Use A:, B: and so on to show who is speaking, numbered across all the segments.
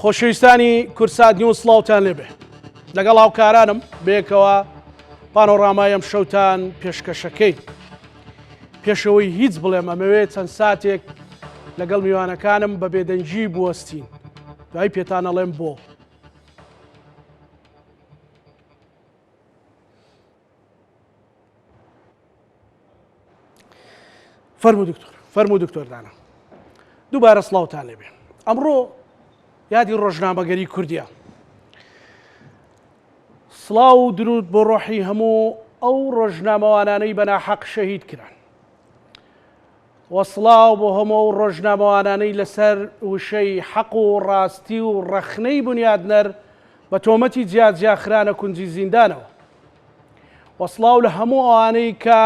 A: خۆشەویستانی کوردسات نیوز سڵاوتان لێبێ لەگەڵ هاوکارانم بەیەکەوە پانۆڕامای ئەم شەوتان پێشکەشەکەی پێشەوەی هیچ بڵێم ئەمەوێت چەند ساتێک لەگەڵ میوانەکانم بە بێدەنگی بوەستین دوای پێتان ئەڵێم بۆ. فەرموو دکتۆر فەرموو دکتۆر دانا دووبارە سڵاوتان لێبێ ئەمڕۆ یادی ڕۆژنامەگەری کوردیە سڵاو و درود بۆ ڕۆحی هەموو ئەو ڕۆژنامەوانانەی بەناحەق شەهید کران و سڵاو بۆ هەموو ئەو ڕۆژنامەوانانەی لەسەر وشەی حەق و ڕاستی و ڕەخنەی بنیادنەر بە تۆمەتی جیاجیا خرانە کونجی زیندانەوە. و سڵاو لە هەموو ئەوانەی کە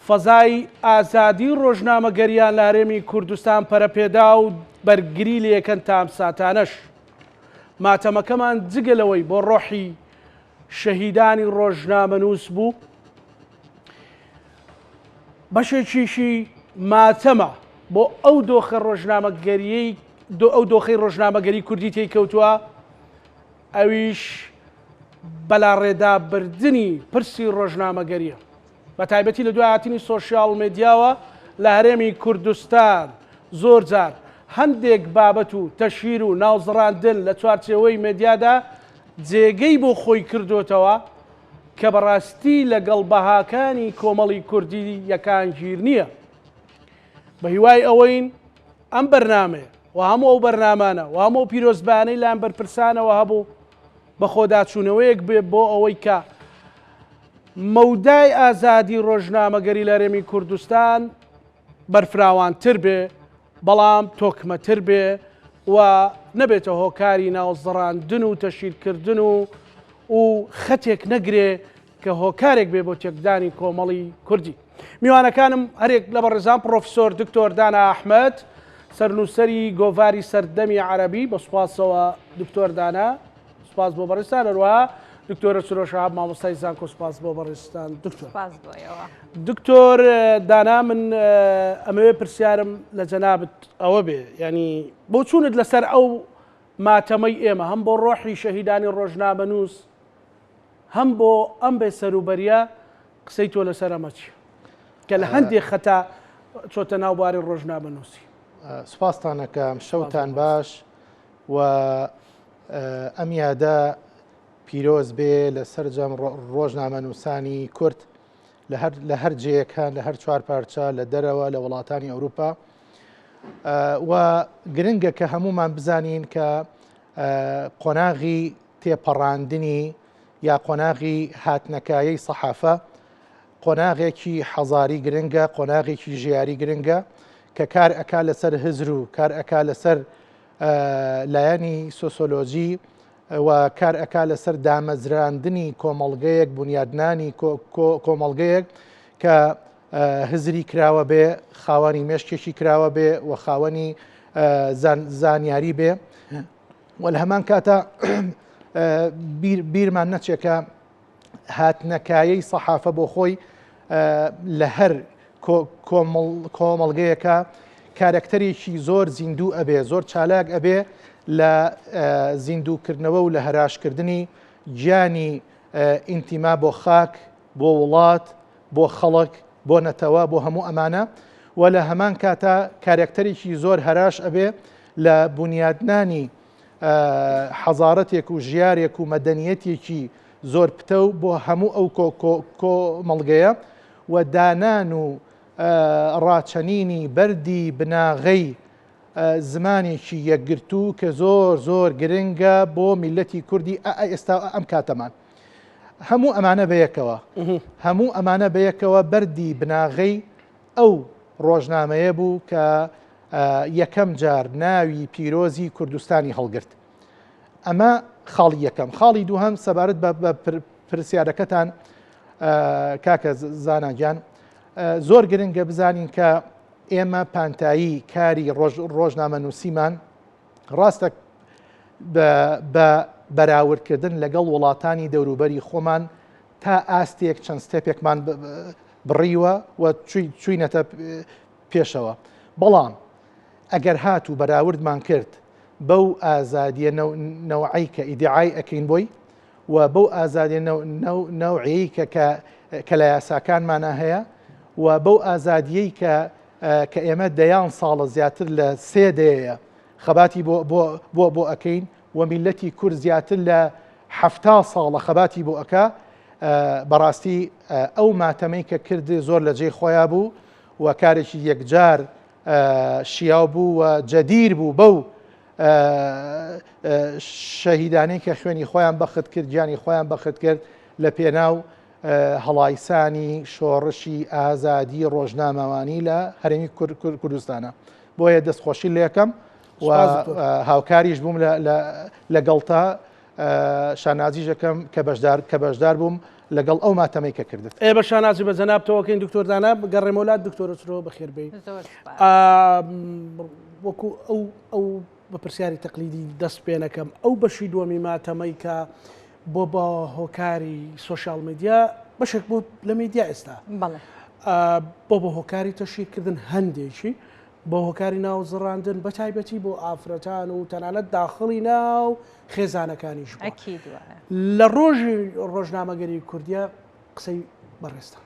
A: فەزای ئازادی ڕۆژنامەگەریان لە هەرێمی کوردستان پەرەپێدا و بەرگری لێکەن تا ئەم ساتانەش. ماتەمەکەمان جگە لەوەی بۆ ڕۆحی شەهیدانی ڕۆژنامەنووس بوو، بەشێکیشی ماتەمە بۆ ئەو دۆخە ڕۆژنامەگەریەی ئەو دۆخەی ڕۆژنامەگەری کوردی تێی کەوتووە، ئەویش بەلاڕێدا بردنی پرسی ڕۆژنامەگەریە بە تایبەتی لە دوای هاتنی سۆشیاڵ مێدیاوە لە هەرێمی کوردستان زۆر جار هەندێک بابەت و تەشهیر و ناوزڕاندن لە چوارچێوەی مێدیادا جێگەی بۆ خۆی کردۆتەوە کە بەڕاستی لەگەڵ بەهاکانی کۆمەڵی کوردی یەکانگیر نییە. بە هیوای ئەوەین ئەم بەرنامەیە و هەموو ئەو بەرنامانە و هەموو ئەو پیرۆزبایانەی لایەن بەرپرسانەوە هەبوو بەخۆداچوونەوەیەک بێ بۆ ئەوەی کە مەودای ئازادی ڕۆژنامەگەری لە هەرێمی کوردستان بەرفراوانتر بێ بەڵام تۆکمەتر بێ و نەبێتە هۆکاری ناوزڕاندن و تەشیرکردن و و خەتێک نەگرێ کە هۆکارێک بێ بۆ تێکدانی کۆمەڵی کوردی. میوانەکانم هەرێک لە بەڕێزان پڕۆفسۆر دکتۆر دانا ئەحمەد، سەرنووسەری گۆڤاری سەردەمی عەرەبی، بە سوپاسەوە دکتۆر دانا، سوپاس بۆ بەڕێزتان، هەروەها دکتۆرە سرۆ شەهاب مامۆستای زانکۆ سوپاس بۆ بەڕێزتان دکتۆر.
B: سوپاس بۆ ئێوە.
A: دکتۆر دانا من ئەمەوێ پرسیارم لە جەنابت ئەوە بێ یعنی بۆچوونت لەسەر ئەو ماتەمەی ئێمە هەم بۆ ڕۆحی شەهیدانی ڕۆژنامەنووس هەم بۆ ئەم بێ سەروبەریە قسەی تۆ لەسەر ئەمە چیە کە لە هەندێک خەتا چۆتە ناو بواری ڕۆژنامەنووسی؟
C: سوپاستان ئەکەم شەوتان باش و ئەم یادە پیرۆز بێ لە سەرجەم ڕۆژنامەنووسانی کورد لە هەر جێیەکان لە هەر چوار پارچە لە دەرەوە لە وڵاتانی ئەوروپا و گرنگە کە هەمومان بزانین کە قۆناغی تێپەڕاندنی یا قۆناغی هاتنەکایەی سەحافە قۆناغێکی حەزاری گرنگە، قۆناغێکی ژیاری گرنگە کە کار ئەکا لەسەر هزر و کار ئەکا لەسەر لایەنی سۆسۆلۆجی و کار ئەکا لەسەر دامەزراندنی کۆمەڵگەیەک، بونیادنانی کۆمەڵگەیەک کە هزری کراوە بێ، خاوەنی مێشکێکی کراوە بێ و خاوەنی زانیاری بێ. و لە هەمان کاتا بیرمان نەچێت کە هاتنەکایەی سەحافە بۆ خۆی لە هەر کۆمەڵگەیەکە کارەکتەرێکی زۆر زیندوو ئەبێ زۆر چالاک ئەبێ لە زیندووکردنەوە و لە هەراشکردنی گیانی ئینتیما بۆ خاک بۆ وڵات بۆ خەڵک بۆ نەتەوە بۆ هەموو ئەمانە و لە هەمان کاتا کارەکتەرێکی زۆر هەراش ئەبێ لە بونیادنانی حەزارەتێک و ژیارێک و مەدەنیەتێکی زۆر پتەو بۆ هەموو ئەو کۆمەڵگەیە و دانان و ڕاچەنینی بەردی بناغەی زمانێکی یەکگرتوو کە زۆر زۆر گرنگە بۆ میلەتی کوردی ئێستا ئەم کاتەمان. هەموو ئەمانە بەیەکەوە هەموو ئەمانە بەیەکەوە بەردی بناغەی ئەو ڕۆژنامەیە بوو کە یەکەم جار ناوی پیرۆزی کوردستانی هەڵگرت. ئەمە خاڵی یەکەم. خاڵی دووهەم سەبارەت بە پرسیارەکەتان کاکە زانا گیان زۆر گرنگە بزانین کە ئێمە پانتایی کاری ڕۆژنامەنووسیمان ڕاستە بە بەراوردکردن لەگەڵ وڵاتانی دەوروبەری خۆمان تا ئاستێک چەند ستێپێکمان بڕیوە و چوینەتە پێشەوە بەڵام ئەگەر هات و بەراوردمان کرد بەو ئازادیە نەوعەی کە ئیدعای ئەکەین بۆی و بەو ئازادیە نەوعەی کە کە لە یاساکانمانە هەیە و بەو ئازادیەی کە کە ئێمە دەیان ساڵە زیاتر لە سێ دەیە خەباتی بۆ بۆ بۆ بۆ ئەکەین و میلەتی کورد زیاتر لە حەفتا ساڵە خەباتی بۆ ئەکا بەڕاستی ئەو ماتەمەی کە کرد زۆر لە جێی خۆیان بوو و کارێکی یەکجار شیاو بوو و جەدیر بوو بەو شەهیدانەی کە خوێنی خۆیان بەخت کرد گیانی خۆیان بەخت کرد لە پێناو هەڵایسانی شۆڕشی ئازادی ڕۆژنامەوانی لە هەرێمی کوردستانە بۆیە دەستخۆشی لەکەم و هاوکاریش بووم لەگەڵتا شانازیش ئەکەم کە بەشدار کە بەشدار بووم لەگەڵ ئەو ماتەمەی کە کردت.
A: ئێ بە شانازی بە جەنابتەوە کەین دکتۆر دانا بگەڕێمەوە لات دکتۆرە چرۆ بەخێر بێی.
B: زۆر سوپاس.
A: وەکو ئەو ئەو بە پرسیاری تەقلیدی دەست پێ نەکەم ئەو بەشی دووەمی ماتەمەی کە بۆ بە هۆکاری سۆشیال میدیا بەشێک بۆ لە میدیا ئێستا
B: بەڵێ
A: بۆ بە هۆکاری تەشهیرکردن هەندێکی بە هۆکاری ناو زڕاندن بە تایبەتی بۆ ئافرەتان و تەنانەت داخڵی ناو خێزانەکانیش بووە.
B: ئەکید وایە.
A: لە ڕۆژی ڕۆژنامەگەری کوردیە قسەی بەڕێزتان.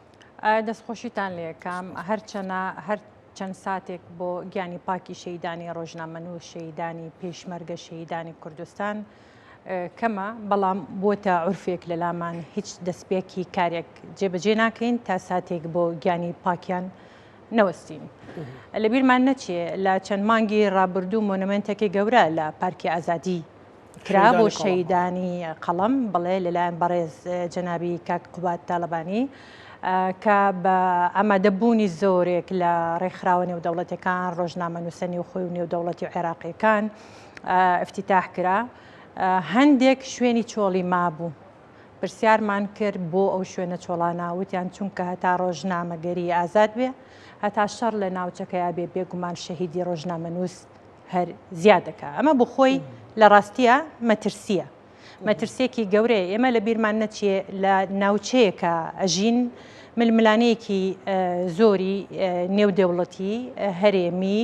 B: دەستخۆشیتان لێکام هەرچەنە هەر چەند ساتێک بۆ گیانی پاکی شەیدانی ڕۆژنامەنووس شەیدانی پێشمەرگە شەیدانی کوردستان کەمە بەڵام بۆتە عورفێک لە لامان هیچ دەستپێکی کارێک جێبەجێ ناکەین تا ساتێک بۆ گیانی پاکیان نەوەستین. لەبیرمان نەچێ لە چەند مانگی ڕابردوو مۆنەمێنتێکی گەورە لە پارکی ئازادی کرا بۆ شەیدانی قەڵەم بڵێ لەلایەن بەڕێز جەنابی کاک قوباد تاالبانی کە بە ئامادەبوونی زۆرێک لە ڕێکخراوە نێودەوڵەتەکان ڕۆژنامەنووسە نێوخۆی و نێودەوڵەتی و عێراقیەکان افتتاح کرا هەندێک شوێنی چۆڵی مابوو پرسیارمان کرد بۆ ئەو شوێنە چۆڵانە، وتیان چونکە هەتا ڕۆژنامەگەری ئازاد بێ، هەتا شەڕ لە ناوچەکەیا بێ، بێگومان شەهیدی ڕۆژنامەنووس هەر زیاد دەکا. ئەمە بۆ خۆی لە ڕاستییا مەترسییە. مەترسییەکی گەورەیە. ئێمە لە بیرمان نەچێ لە ناوچەیەکا ئەژین، ململانێیەکی زۆری نێودەوڵەتی، هەرێمی،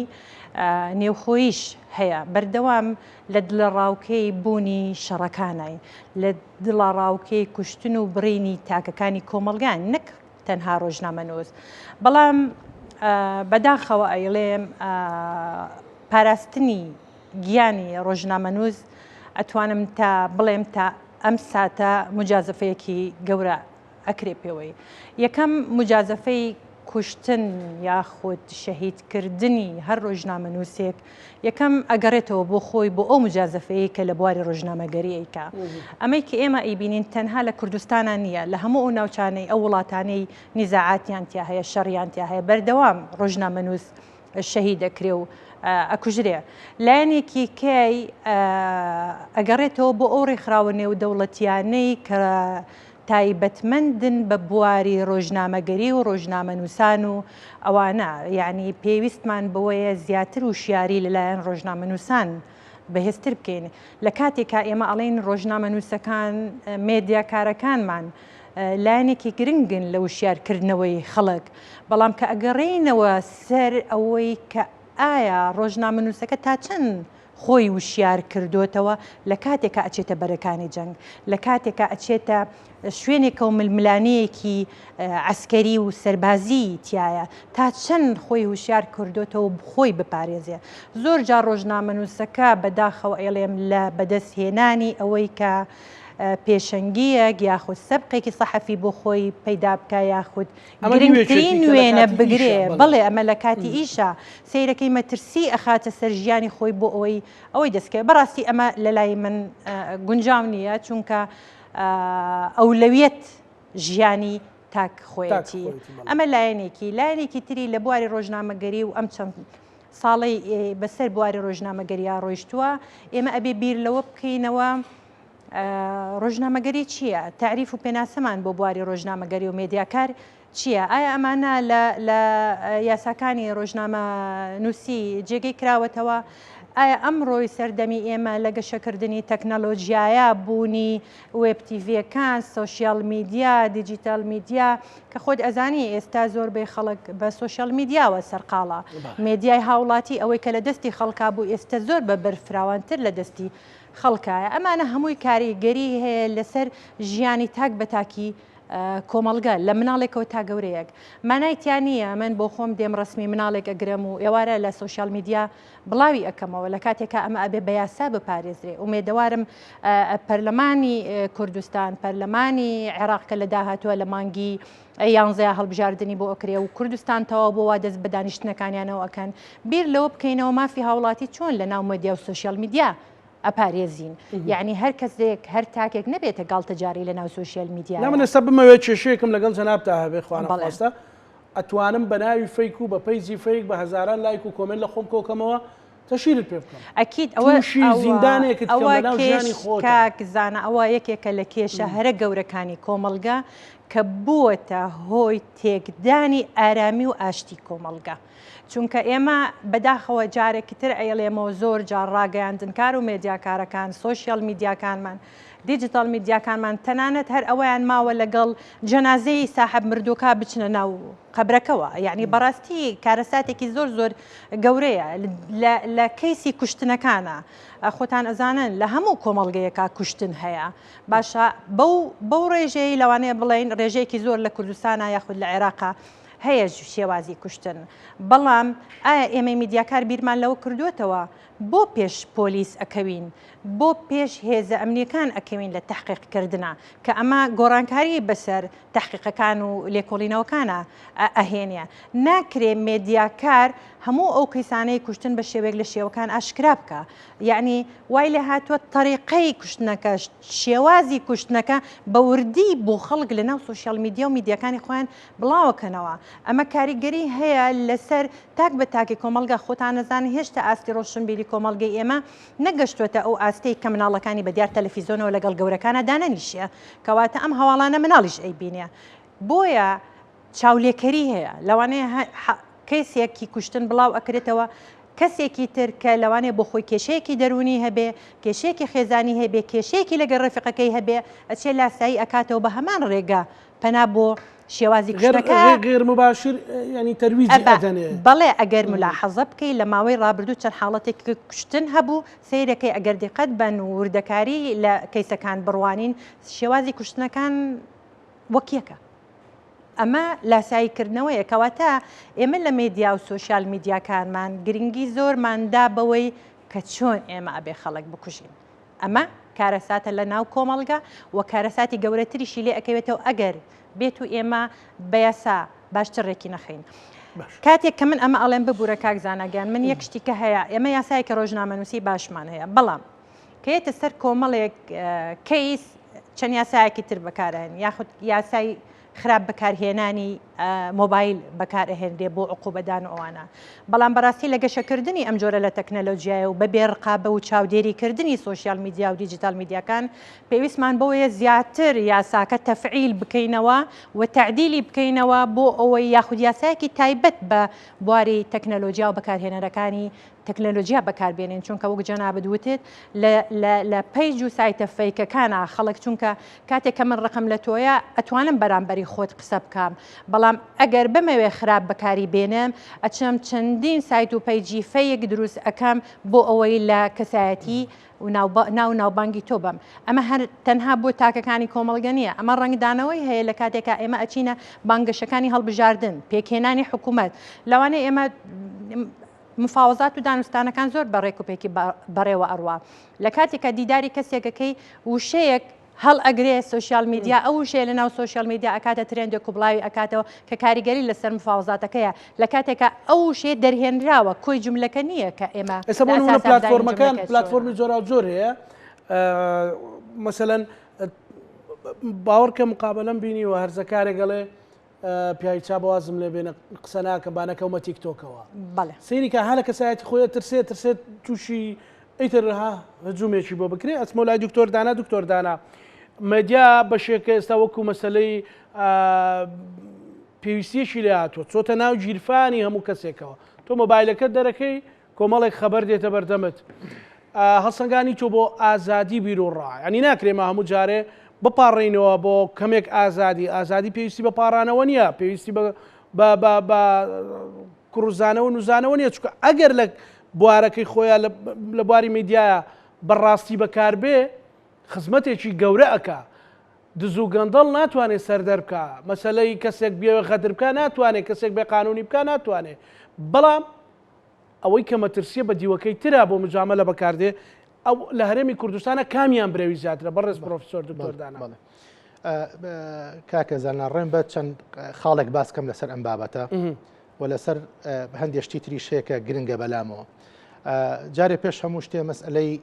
B: نێوخۆییش هەیە. بەردەوام لە دڵەڕاوکێی بوونی شەڕەکانین، لە دڵەڕاوکێی کوشتن و بڕینی تاکەکانی کۆمەڵگان نەک تەنها ڕۆژنامەنووس. بەڵام بەداخەوە ئەیڵێم پاراستنی گیانی ڕۆژنامەنووس ئەتوانم تا بڵێم تا ئەم ساتە مجازەفەیەکی گەورە ئەکرێ پێوەی. یەکەم موجازەفەی کوشتن یاخود شەهیدکردنی هەر ڕۆژنامەنووسێک یەکەم ئەگەڕێتەوە بۆ خۆی بۆ ئەو موجازەفەیەی کە لە بواری ڕۆژنامەگەری ئەیکا. ئەمەی کە ئێمە ئەیبینین تەنها لە کوردستانا نییە، لە هەموو ئەو ناوچانەی ئەو وڵاتانەی نیزاعاتیان تیا هەیە، شەڕیان تیا هەیە، بەردەوام ڕۆژنامەنووس شەهید ئەکرێ و ئەکوژرێ. لایەنێکی کەی ئەگەڕێتەوە بۆ ئەو ڕێکخراوە نێودەوڵەتیانەی کە تایبەتمەندن بە بواری ڕۆژنامەگەری و ڕۆژنامەنووسان و ئەوانە، یەعنی پێویستمان بەوەیە زیاتر وشیاری لەلایەن ڕۆژنامەنووسان بەهێزتر بکەین. لە کاتێکا ئێمە ئەڵێین ڕۆژنامەنووسەکان، مێدیاکارەکانمان لایەنێکی گرنگن لە وشیارکردنەوەی خەڵک، بەڵام کە ئەگەڕێینەوە سەر ئەوەی کە ئایا ڕۆژنامەنووسەکە تا چەند خۆی وشیار کردۆتەوە لە کاتێکا ئەچێتە بەرەکانی جەنگ، لە کاتێکا ئەچێتە شوێنێکەوە ململانێیەکی عەسکەری و سەربازی تیایە، تا چەند خۆی هوشیار کردۆتەوە خۆی بپارێزێ. زۆر جار ڕۆژنامەنووسەکە بەداخەوە ئەیڵێم لە بەدەست هێنانی ئەوەی کە پێشەنگییەک یاخود سەبقێکی سەحەفی بۆ خۆی پەیدا بکا یاخود گرنگترین وێنە بگرێ، بەڵێ ئەمە لە کاتی ئیشە سەیرەکەی مەترسی ئەخاتە سەر ژیانی خۆی بۆ ئەوەی ئەوەی دەستکەوێت. بەڕاستی ئەمە لە لای من گونجاو نییە، چونکە ئەولەویەت ژیانی تاک خۆیەتی. ئەمە لایەنێکی. لایەنێکی تری لە بواری ڕۆژنامەگەری و ئەم چەند ساڵەی بەسەر بواری ڕۆژنامەگەریا ڕۆیشتووە، ئێمە ئەبێ بیر لەوە بکەینەوە ڕۆژنامەگەری چییە؟ تەعریف و پێناسەمان بۆ بواری ڕۆژنامەگەری و مێدیاکار چییە؟ ئایا ئەمانە لە لە یاساکانی ڕۆژنامەنووسی جێگەی کراوەتەوە؟ ئایا ئەمڕۆی سەردەمی ئێمە لە گەشەکردنی تەکنەلۆجیایە، بوونی وێب تیڤیەکان، سۆشیال میدیا، دیجیتال میدیا، کە خۆت ئەزانی ئێستا زۆربەی خەڵک بە سۆشیال میدیاوە سەرقاڵە. مێدیای هاوڵاتی ئەوەی کە لە دەستی خەڵکا بوو ئێستا زۆر بە بەرفراوانتر لە دەستی خەڵکایە. ئەمانە هەمووی کاریگەری هەیە لەسەر ژیانی تاک بە تاکی کۆمەڵگە لە مناڵێکەوە تا گەورەیەک. مانای تیا نییە من بۆ خۆم دێم ڕەسمی مناڵێک ئەگرم و ئێوارە لە سۆشیال میدیا بڵاوی ئەکەمەوە لە کاتێکا ئەمە ئەبێ بە یاسا بپارێزرێ. ئومێدەوارم پەرلەمانی کوردستان، پەرلەمانی عێراق کە لە داهاتووە لە مانگی یانزەیا هەڵبژاردنی بۆ ئەکرێ و کوردستان تەواو بۆ وا دەست بە دانیشتنەکانیانەوە ئەکەن، بیر لەوە بکەینەوە مافی هاوڵاتی چۆن لە ناو مێدیا و سۆشیال میدیا ئەپارێزین یەعنی هەر کەسێک هەر تاکێک نەبێتە گاڵتەجاری لە ناو سۆشیال میدیا.
A: نا من ئێستا بمەوێت کێشەیەکم لەگەڵ جەنابتا هەبێ خوانەخواستە ئەتوانم بە ناوی fake و بە page ی fake بە هەزاران لایک و comment لە خۆم کۆکەمەوە تەشیرت پێ بکەم
B: ئەکید ئەوە
A: تووشی زیندانێکت کەم
B: ئەوە
A: لەناو
B: کێش
A: ژیانی خۆتا.
B: کاک زانا ئەوە یەکێکە لە کێشە هەرە گەورەکانی کۆمەڵگە کە بووەتە هۆی تێکدانی ئارامی و ئاشتی کۆمەڵگە. چونکە ئێمە بەداخەوە جارێکی تر ئەیڵێمەوە زۆر جار ڕاگەیاندنکار و مێدیاکارەکان سۆشیال میدیاکانمان دیجیتاڵ میدیاکانمان تەنانەت هەر ئەوەیان ماوە لەگەڵ جەنازەی ساحەب مردووەکە بچنە ناو قەبرەکەوە یعنی بەڕاستی کارەساتێکی زۆر زۆر گەورەیە لە کەیسی کوشتنەکانە خۆتان ئەزانن لە هەموو کۆمەڵگەیەکە کوشتن هەیە باشە بەو بەو ڕێژەیە لەوانەیە بڵێن ڕێژەیەکی زۆر لە کوردستانە یاخود لە عێراقا هەیە شێوازی کوشتن، بەڵام ئایا ئێمەی میدیاکار بیرمان لەوە کردووەتەوە بۆ پێش پۆلیس ئەکەوین، بۆ پێش هێزە ئەمنیەکان ئەکەوین لە تەحقیق کردنا، کە ئەمە گۆڕانکاری بەسەر تەحقیقەکان و لێکۆڵینەوەکانا ئەهێنێ. ناکرێ مێدیاکار هەموو ئەو کەیسانەی کوشتن بە شێوەیەک لە شێوەکان ئاشکرا بکا. یەعنی وای لێ هاتووە تەریقەی کوشتنەکە، شێوازی کوشتنەکە بە وردی بۆ خەڵک لە ناو سۆشیال میدیا و میدیاکانی خۆیان بڵاوەکەنەوە ئەمە کاریگەری هەیە لەسەر تاک بە تاکی کۆمەڵگا خۆتان ئەزانن هێشتا ئاستی ڕۆشنبیری کۆمەڵگەی ئێمە نەگەشتوەتە ئەو ئاستەی کە مناڵەکانی بە دیار تەلەفیزۆنەوە لەگەڵ گەورەکانا دانەنیشێ کەواتە ئەم هەواڵانە مناڵیش ئەیبینێ بۆیە چاولێکەری هەیە لەوانەیە کەیسێکی کوشتن بڵاو ئەکرێتەوە کەسێکی تر کە لەوانەیە بۆ خۆی کێشەیەکی دەروونی هەبێ کێشەیەکی خێزانی هەبێ کێشەیەکی لەگەڵ ڕەفیقەکەی هەبێ ئەچێ لاسایی ئەکاتەوە بە هەمان ڕێگا پەنا بۆ شێوازی کوشتنەکە
A: غێر مباشر یانی تەرویجی ئەدەنێ.
B: بەڵێ ئەگەر ملاحەزە بکەی لە ماوەی ڕابردوو چەند حاڵەتێک کوشتن هەبوو سەیرەکەی ئەگەر دیقەت بەن و وردەکاری لە کەیسەکان بڕوانین شێوازی کوشتنەکان وەک یەکە. ئەمە لاسایی کردنەوەیە کەواتە ئێمە لە مێدیا و سۆشیال میدیاکانمان گرنگی زۆرمان دا بەوەی کە چۆن ئێمە ئەبێ خەڵک بکوژین. ئەمە کارەساتە لە ناو کۆمەڵگە و کارەساتی گەورەتریشی لێ ئەکەوێتەوە ئەگەر بێت و ئێمە بە یاسا باشتر ڕێکی نەخەین. کاتێک کە من ئەمە ئەڵێم ببوورە کاک زانا گیان من یەک شتی کە هەیە ئێمە یاسایەکی ڕۆژنامەنووسی باشمان هەیە بەڵام کە یەتە سەر کۆمەڵێک کەیس چەند یاسایەکی تر بەکارهێن یاخود یاسای خراپ بەکارهێنانی مۆبایل بەکارئەهێنرێ بۆ عقوبەدان و ئەوانە بەڵام بەڕاستی لە گەشەکردنی ئەم جۆرە لە تەکنەلۆجیایە و بەبێ ڕقابە و چاودێریکردنی سۆشیال میدیا و دیجیتال میدیاکان پێویستمان بەوەیە زیاتر یاساکە تەفعیل بکەینەوە و تەعدیلی بکەینەوە بۆ ئەوەی یاخود یاسایەکی تایبەت بە بواری تەکنەلۆجیا و بەکارهێنەرەکانی تەکنەلۆجیا بەکاربێنین چونکە وەک جەنابت وتت لە لە لە page و سایتە fake ەکانا خەڵک چونکە کاتێک کە من ڕقم لە تۆیە ئەتوانم بەرامبەری خۆت قسە بکەم بەڵام ئەگەر بمەوێ خراپ بەکاری بێنم ئەچم چەندین سایت و page ی fake دروست ئەکەم بۆ ئەوەی لە کەسایەتی و ناو ناوبانگی تۆ بەم ئەمە هەر تەنها بۆ تاکەکانی کۆمەڵگە نییە ئەمە ڕەنگدانەوەی هەیە لە کاتێکا ئێمە ئەچینە بانگەشەکانی هەڵبژاردن پێکهێنانی حکوومەت لەوانەیە ئێمە مفاوەزات و دانوستانەکان زۆر بە ڕێک و پێکی بەڕێوە ئەڕوا. لە کاتێکا دیداری کەسێکەکەی وشەیەک هەڵ ئەگرێ سۆشیال میدیا ئەو وشەیە لە ناو سۆشیال میدیا ئەکاتە trend ێک و بڵاوی ئەکاتەوە کە کاریگەری لەسەر مفاوەزاتەکەیە لە کاتێکا ئەو وشەیە دەرهێنراوە کۆی جوملەکە نییە کە ئێمە
A: ئێستا بۆ
B: لە
A: نمونە
B: ئەساسا بزانین
A: پلاتفۆرمەکان
B: جوملەکە چۆنە.
A: پلاتفۆرمی جۆراوجۆر هەیە مەسەلەن باوەڕکە مقابەلەم بینیوە هەرزەکارێک ئەڵێ پیاوی چا بەوازم لێ بێنە قسە ناکەم با نەکەومە تیک تۆکەوە
B: بەڵێ
A: سەیری کە ها لە کەسایەتی خۆی ترسێ ترسێت تووشی ئیتر ها هجومێکی بۆ بکرێ ئەچمەوە لای دکتۆر دانا دکتۆر دانا مەدیا بەشێکە ئێستا وەکو مەسلەی. پێویستیەکی لێ هاتووە چۆتە ناو گیرفانی هەموو کەسێکەوە تۆ مۆبایلەکەت دەرەکەی کۆمەڵێک خەبەر دێتە بەردەمت هەڵسەنگانی تۆ بۆ ئازادی بیروڕا ینی ناکرێ ما هەموو جارێ بپاڕێینەوە بۆ کەمێک ئازادی ئازادی پێویستی بە پاڕانەوە نییە پێویستی بە کوڕزانەوە نوزانەوە نییە چکە ئەگەر لە بوارەکەی خۆیان لە بواری میدیایە بەڕاستی بەکاربێ خزمەتێکی گەورە ئەکا دز و گەندەڵ ناتوانێ سەر دەربکا، مەسەلەی کەسێک بیەوێ غەدر بکا ناتوانێ، کەسێک بێ قانوونی بکا ناتوانێ، بەڵام ئەوەی کە مەترسییە بە دیوەکەی ترا بۆ مجامەلە بەکار دێ، ئەو لە هەرێمی کوردستانا کامیان برەوی زیاترە بەڕێز پرۆفیسۆر دکتۆر دانا؟
C: بەڵێ کاکە زانا ڕێم بە چەند خاڵێک باس کەم لەسەر ئەم بابەتە و لەسەر هەندێک شتی تریش هەیە کە گرنگە بەلامەوە. جارێ پێش هەموو شتێ مەسئلەی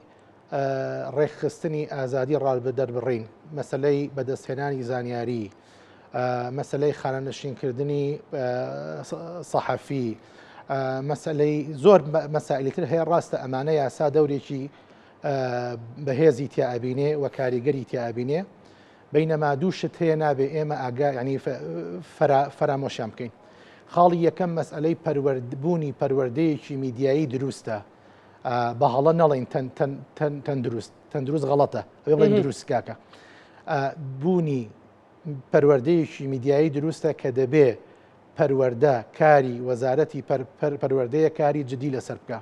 C: ڕێکخستنی ئازادی ڕادەربڕین، مەسەلەی بەدەستهێنانی زانیاری، مەسەلەی خانەنشینکردنی سەحەفی، مەسەلەی زۆر مەسائلی تر هەیە ڕاستە ئەمانە یاسا دەورێکی بەهێزی تیا ئەبینێ و کاریگەری تیا ئەبینێ بینەما دوو شت هەیە نابێ ئێمە ئاگا ینی فەرامۆشیان بکەین خاڵی یەکەم مەسئلەی پەروەردبوونی پەروەردەیەکی میدیایی دروستە بە هەڵە نەڵێین تەندروست تەندروست غەڵەتە ئەوێ بڵێن دروست کاکە بوونی پەروەردەیەکی میدیایی دروستە کە دەبێ پەروەردە کاری وەزارەتی پەروەردەیە کاری جدی لەسەر بکە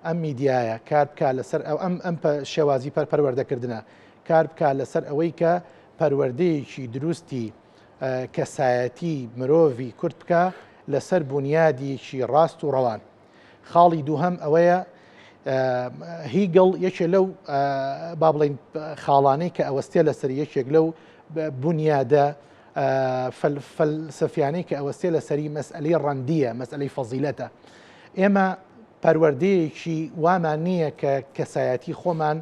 C: ئەم میدیایە کار بکە لەسەر ئەو ئەم ئەم شێوازی پەر پەروەردەکردنە کار بکە لەسەر ئەوەی کە پەروەردەیەکی دروستی کەسایەتی مرۆڤی کورد بکە لەسەر بونیادێکی ڕاست و ڕەوان. خاڵی دووهەم ئەوەیە هیگڵ یەکێ لەو با بڵین خاڵانەی کە ئەوەستێ لەسەر یەکێک لەو بنیادە فەلسەفیانەی کە ئەوەستێ لەسەری مەسئلەی ڕەندیە مەسئلەی فەزیلەتە ئێمە پەروەردەیەکی وامان نییە کە کەسایەتی خۆمان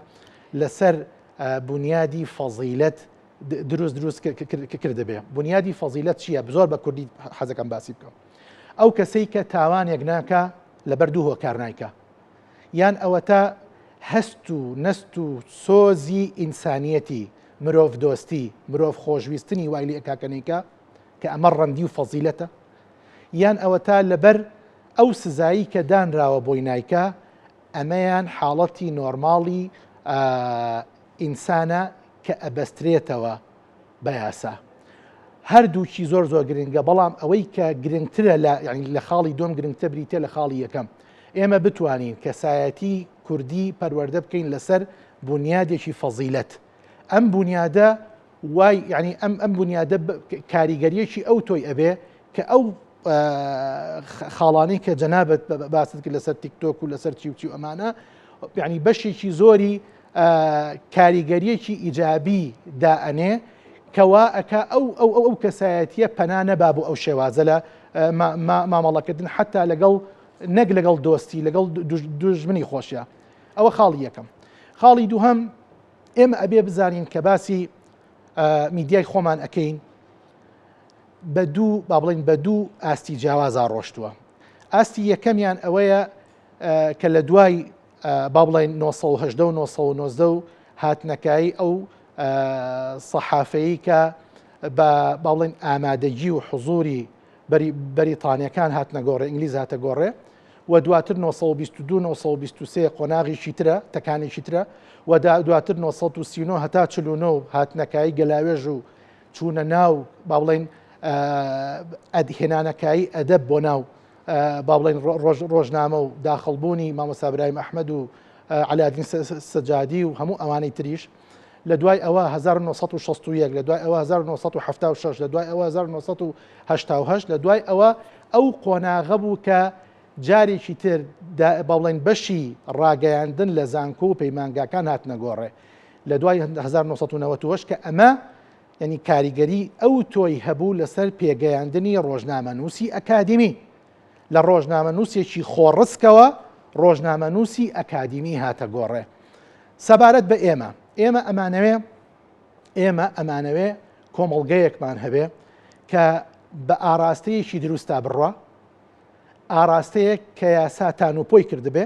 C: لەسەر بنیادی فەزیلەت دروست دروست کردبێ بنیادی فەزیلەت چییە زۆر بە کوردی حەزەکەم باسی بکەم ئەو کەسەی کە تاوانێک ناکا لەبەر دوو هۆکار نایکا یان ئەوەتا هەست و نەست و سۆزی ئینسانیەتی مرۆڤ دۆستی مرۆڤ خۆشویستنی وای لێ ئەکا کە نەیکا کە ئەمە ڕەندی و فەزیلەتە یان ئەوەتا لەبەر ئەو سزایی کە دانراوە بۆی نایکا ئەمەیان حاڵەتی نۆرماڵی ئینسانە کە ئەبەسترێتەوە بە یاسا. هەردووکی زۆر زۆر گرنگە بەڵام ئەوەی کە گرنگترە لە یعنی لە خاڵی دوم گرنگتر بریتە لە خاڵی یەکەم ئێمە بتوانین کەسایەتی کوردی پەروەردە بکەین لەسەر بنیادێکی فەزیلەت ئەم بنیادە وای یعنی ئەم ئەم بنیادە کاریگەریەکی ئەو تۆی ئەبێ کە ئەو خاڵانەی کە جەنابەت باست کرد لەسەر تیکتۆک و لەسەر چی و چی و ئەمانە یعنی بەشێکی زۆری کاریگەریەکی ئیجابی دائەنێ کەوا ئەکا ئەو ئەو ئەو ئەو کەسایەتیە پەنا نەبا بۆ ئەو شێوازە لە مامەڵەکردن حتا لەگەڵ نەک لەگەڵ دۆستی لەگەڵ دوژمنی خۆشیە ئەوە خاڵی یەکەم خاڵی دووهەم ئێمە ئەبێ بزانین کە باسی میدیای خۆمان ئەکەین بە دوو با بڵین بە دوو ئاستی جیاوازا ڕۆشتووە ئاستی یەکەمیان ئەوەیە کە لە دوای با بڵێین 918 و 919 و هاتنەکایی ئەو سەحافەیی کە بە با بڵێن ئامادەگی و حزوری بەریتانیەکان هاتنە گۆڕێ ئینگلیز هاتە گۆڕێ و دواتر 922 923 قۆناغێکی ترە تەکانێکی ترە و دواتر 939 هەتا 49 هاتنەکایی گەلاوێژ و چوونە ناو با بڵێن ئەدهێنانەکایی ئەدەب بۆ ناو با بڵێین ڕۆژنامە و داخڵبوونی مامۆستا برایم ئەحمەد و عەلادین سەجادی و هەموو ئەوانەی تریش لە دوای ئەوە 1961 لە دوای ئەوە 1976 لە دوای ئەوە 1970 لە دوای ئەوە ئەو قۆناغە بوو کە جارێکی تر با بڵێن بەشی ڕاگەیاندن لە زانکۆ و پەیمانگاکان هاتنە گۆڕێ لە دوای 1990 کە ئەمە یانی کاریگەری ئەو تۆی هەبوو لەسەر پێگەیاندنی ڕۆژنامەنووسی ئەکادیمی. لە ڕۆژنامەنووسێکی خۆڕسکەوە ڕۆژنامەنووسی ئەکادیمی هاتە گۆڕێ. سەبارەت بە ئێمە، ئێمە ئەمانەوێ ئێمە ئەمانەوێ کۆمەڵگەیەکمان هەبێ کە بە ئاراستەیەکی دروستا بڕوا، ئاراستەیەک کە یاسا تانوپۆی کردبێ،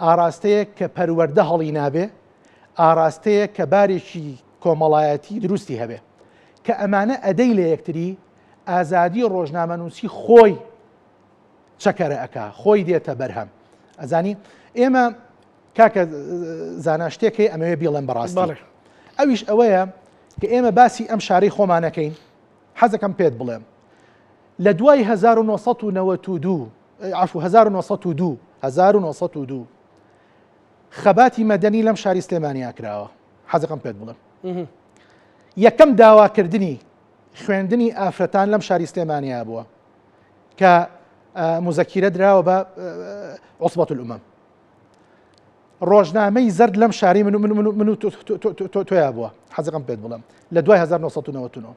C: ئاراستەیەک کە پەروەردە هەڵی نابێ، ئاراستەیەک کە بارێکی کۆمەڵایەتی دروستی هەبێ. کە ئەمانە ئەدەی لە یەکتری، ئازادی ڕۆژنامەنووسی خۆی چەکەرە ئەکا خۆی دێتە بەرهەم ئەزانی ئێمە کاکە زانا شتێک هەیە ئەمەوێ بیڵێم بەڕاستی ئەویش ئەوەیە کە ئێمە باسی ئەم شارەی خۆمانەکەین حەزەکەم پێت بڵێم لە دوای 1992 عفو 1902 1902 خەباتی مەدەنی لەم شاری سلێمانیا کراوە حەزەکەم پێت بڵێم یەکەم داواکردنی خوێندنی ئافرەتان لەم شاری سلێمانیا بووە کە مزەکیرە دراوە بە عوسبەت الأمم ڕۆژنامەی زەرد لەم شاری من و من و من و من و تۆیا بووە حەزەکەم پێت بڵێم لە دوای 1999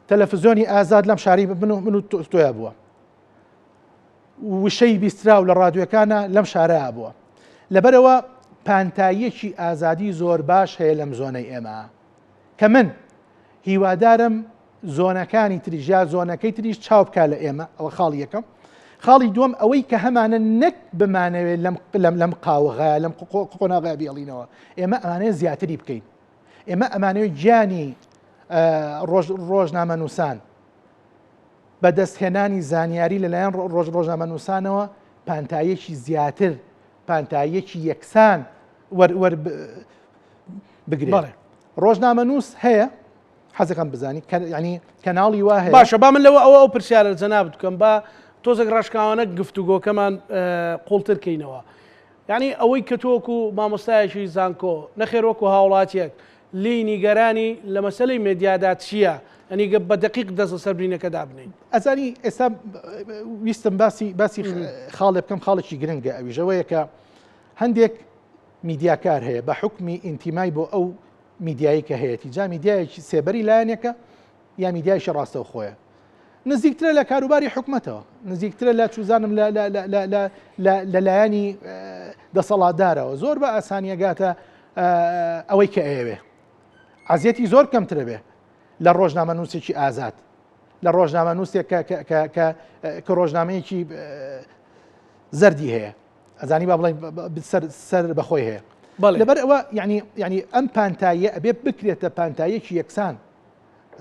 C: تەلەفزیۆنی ئازاد لەم شاری من و من و تۆیا بووە وشەی بیستراو لە ڕادوەکانە لەم شارە بووە لەبەرەوە پانتاییەکی ئازادی زۆر باش هەیە لەم زۆنەی ئێمە کە من هیوادارم زۆنەکانی تریش یا زۆنەکەی تریش چاو بکا لە ئێمە ئەوە خاڵی یەکەم خاڵی دووەم ئەوەی کە هەمانە نەک بمانەوێت لەم لەم لەم قاوغایە لەم قۆناغە بیڵینەوە ئێمە ئەمانەیە زیاتری بکەین ئێمە ئەمانەوێت گیانی ڕۆژ ڕۆژنامەنووسان بەدەستهێنانی زانیاری لەلایەن ڕۆژ ڕۆژنامەنووسانەوە پانتاییەکی زیاتر پانتاییەکی یەکسان وەر بگرێت ڕۆژنامەنووس هەیە حەزەکەم بزانی ینی کەناڵی وا هەیە
A: باشە با من لەوە ئەوە ئەو پرسیارە جەنابت بکەم با تۆزێک ڕاشکاوانە گفتوگۆکەمان قوڵتر کەینەوە یعنی ئەوەی کە تۆکو مامۆستایەکی زانکۆ نەخێر وەکو هاوڵاتیەک لی نیگەرانی لە مەسلەی مێدیادا چییە ئەنی گە بە دقیق دەست لەسەر برینەکە دابنین
C: ئەزانی ئێستا ویستم باسی باسی خاڵێ بکەم خاڵێکی گرنگە ئەویژەوەیە کە هەندێک میدیاکار هەیە بە حکمی ئینتیمای بۆ ئەو میدیایی کە هەیەتی جا میدیایەکی سێبەری لایەنێکە یا میدیایکی ڕاستەوخۆیە نزیکترە لە کاروباری حکومەتەوە نزیکترە لە چوزانم لە لایەنی دەسەڵاتدارەوە زۆر بە ئاسانیەگاتە ئەوەی کە ئەیەوێ عزیەتی زۆر کەمترە بێ لە ڕۆژنامە نووسێکی ئازاد لە ڕۆژنامە نووسێک کە ڕۆژنامەیەکی زەردی هەیە ئەزانی با بڵێن سەر سەر بەخۆی هەیە لەبەر ئەوە یعنی یعنی ئەم پانتاییە ئەبێ بکرێتە پانتاییەکی یەکسان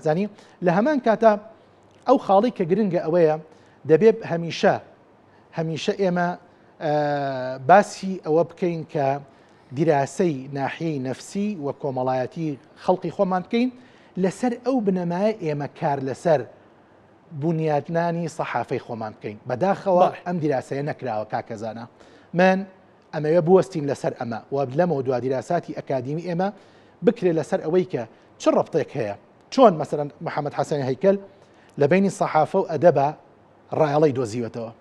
C: زانی لە هەمان کاتا ئەو خاڵی کە گرنگە ئەوەیە دەبێت هەمیشە هەمیشە ئێمە باسی ئەوە بکەین کە دیراسەی ناحیەی نەفسی و کۆمەڵایەتی خەڵقی خۆمان بکەین لەسەر ئەو بنەمایە ئێمە کار لەسەر بونیادنانی سەحافەی خۆمان بکەین بەداخەوە ئەم دیراسەیە نەکراوە کاکە زانا من ئەمەوێ بوەستین لەسەر ئەمە و لەمەوە دوا دیراساتی ئەکادیمی ئێمە بکرێت لەسەر ئەوەی کە چ ڕەبتێک هەیە چۆن مەسەرەن محەممەد حەسەن هەیکەل لە بینی سەحافە و ئەدەبە ڕایەڵی دۆزیوەتەوە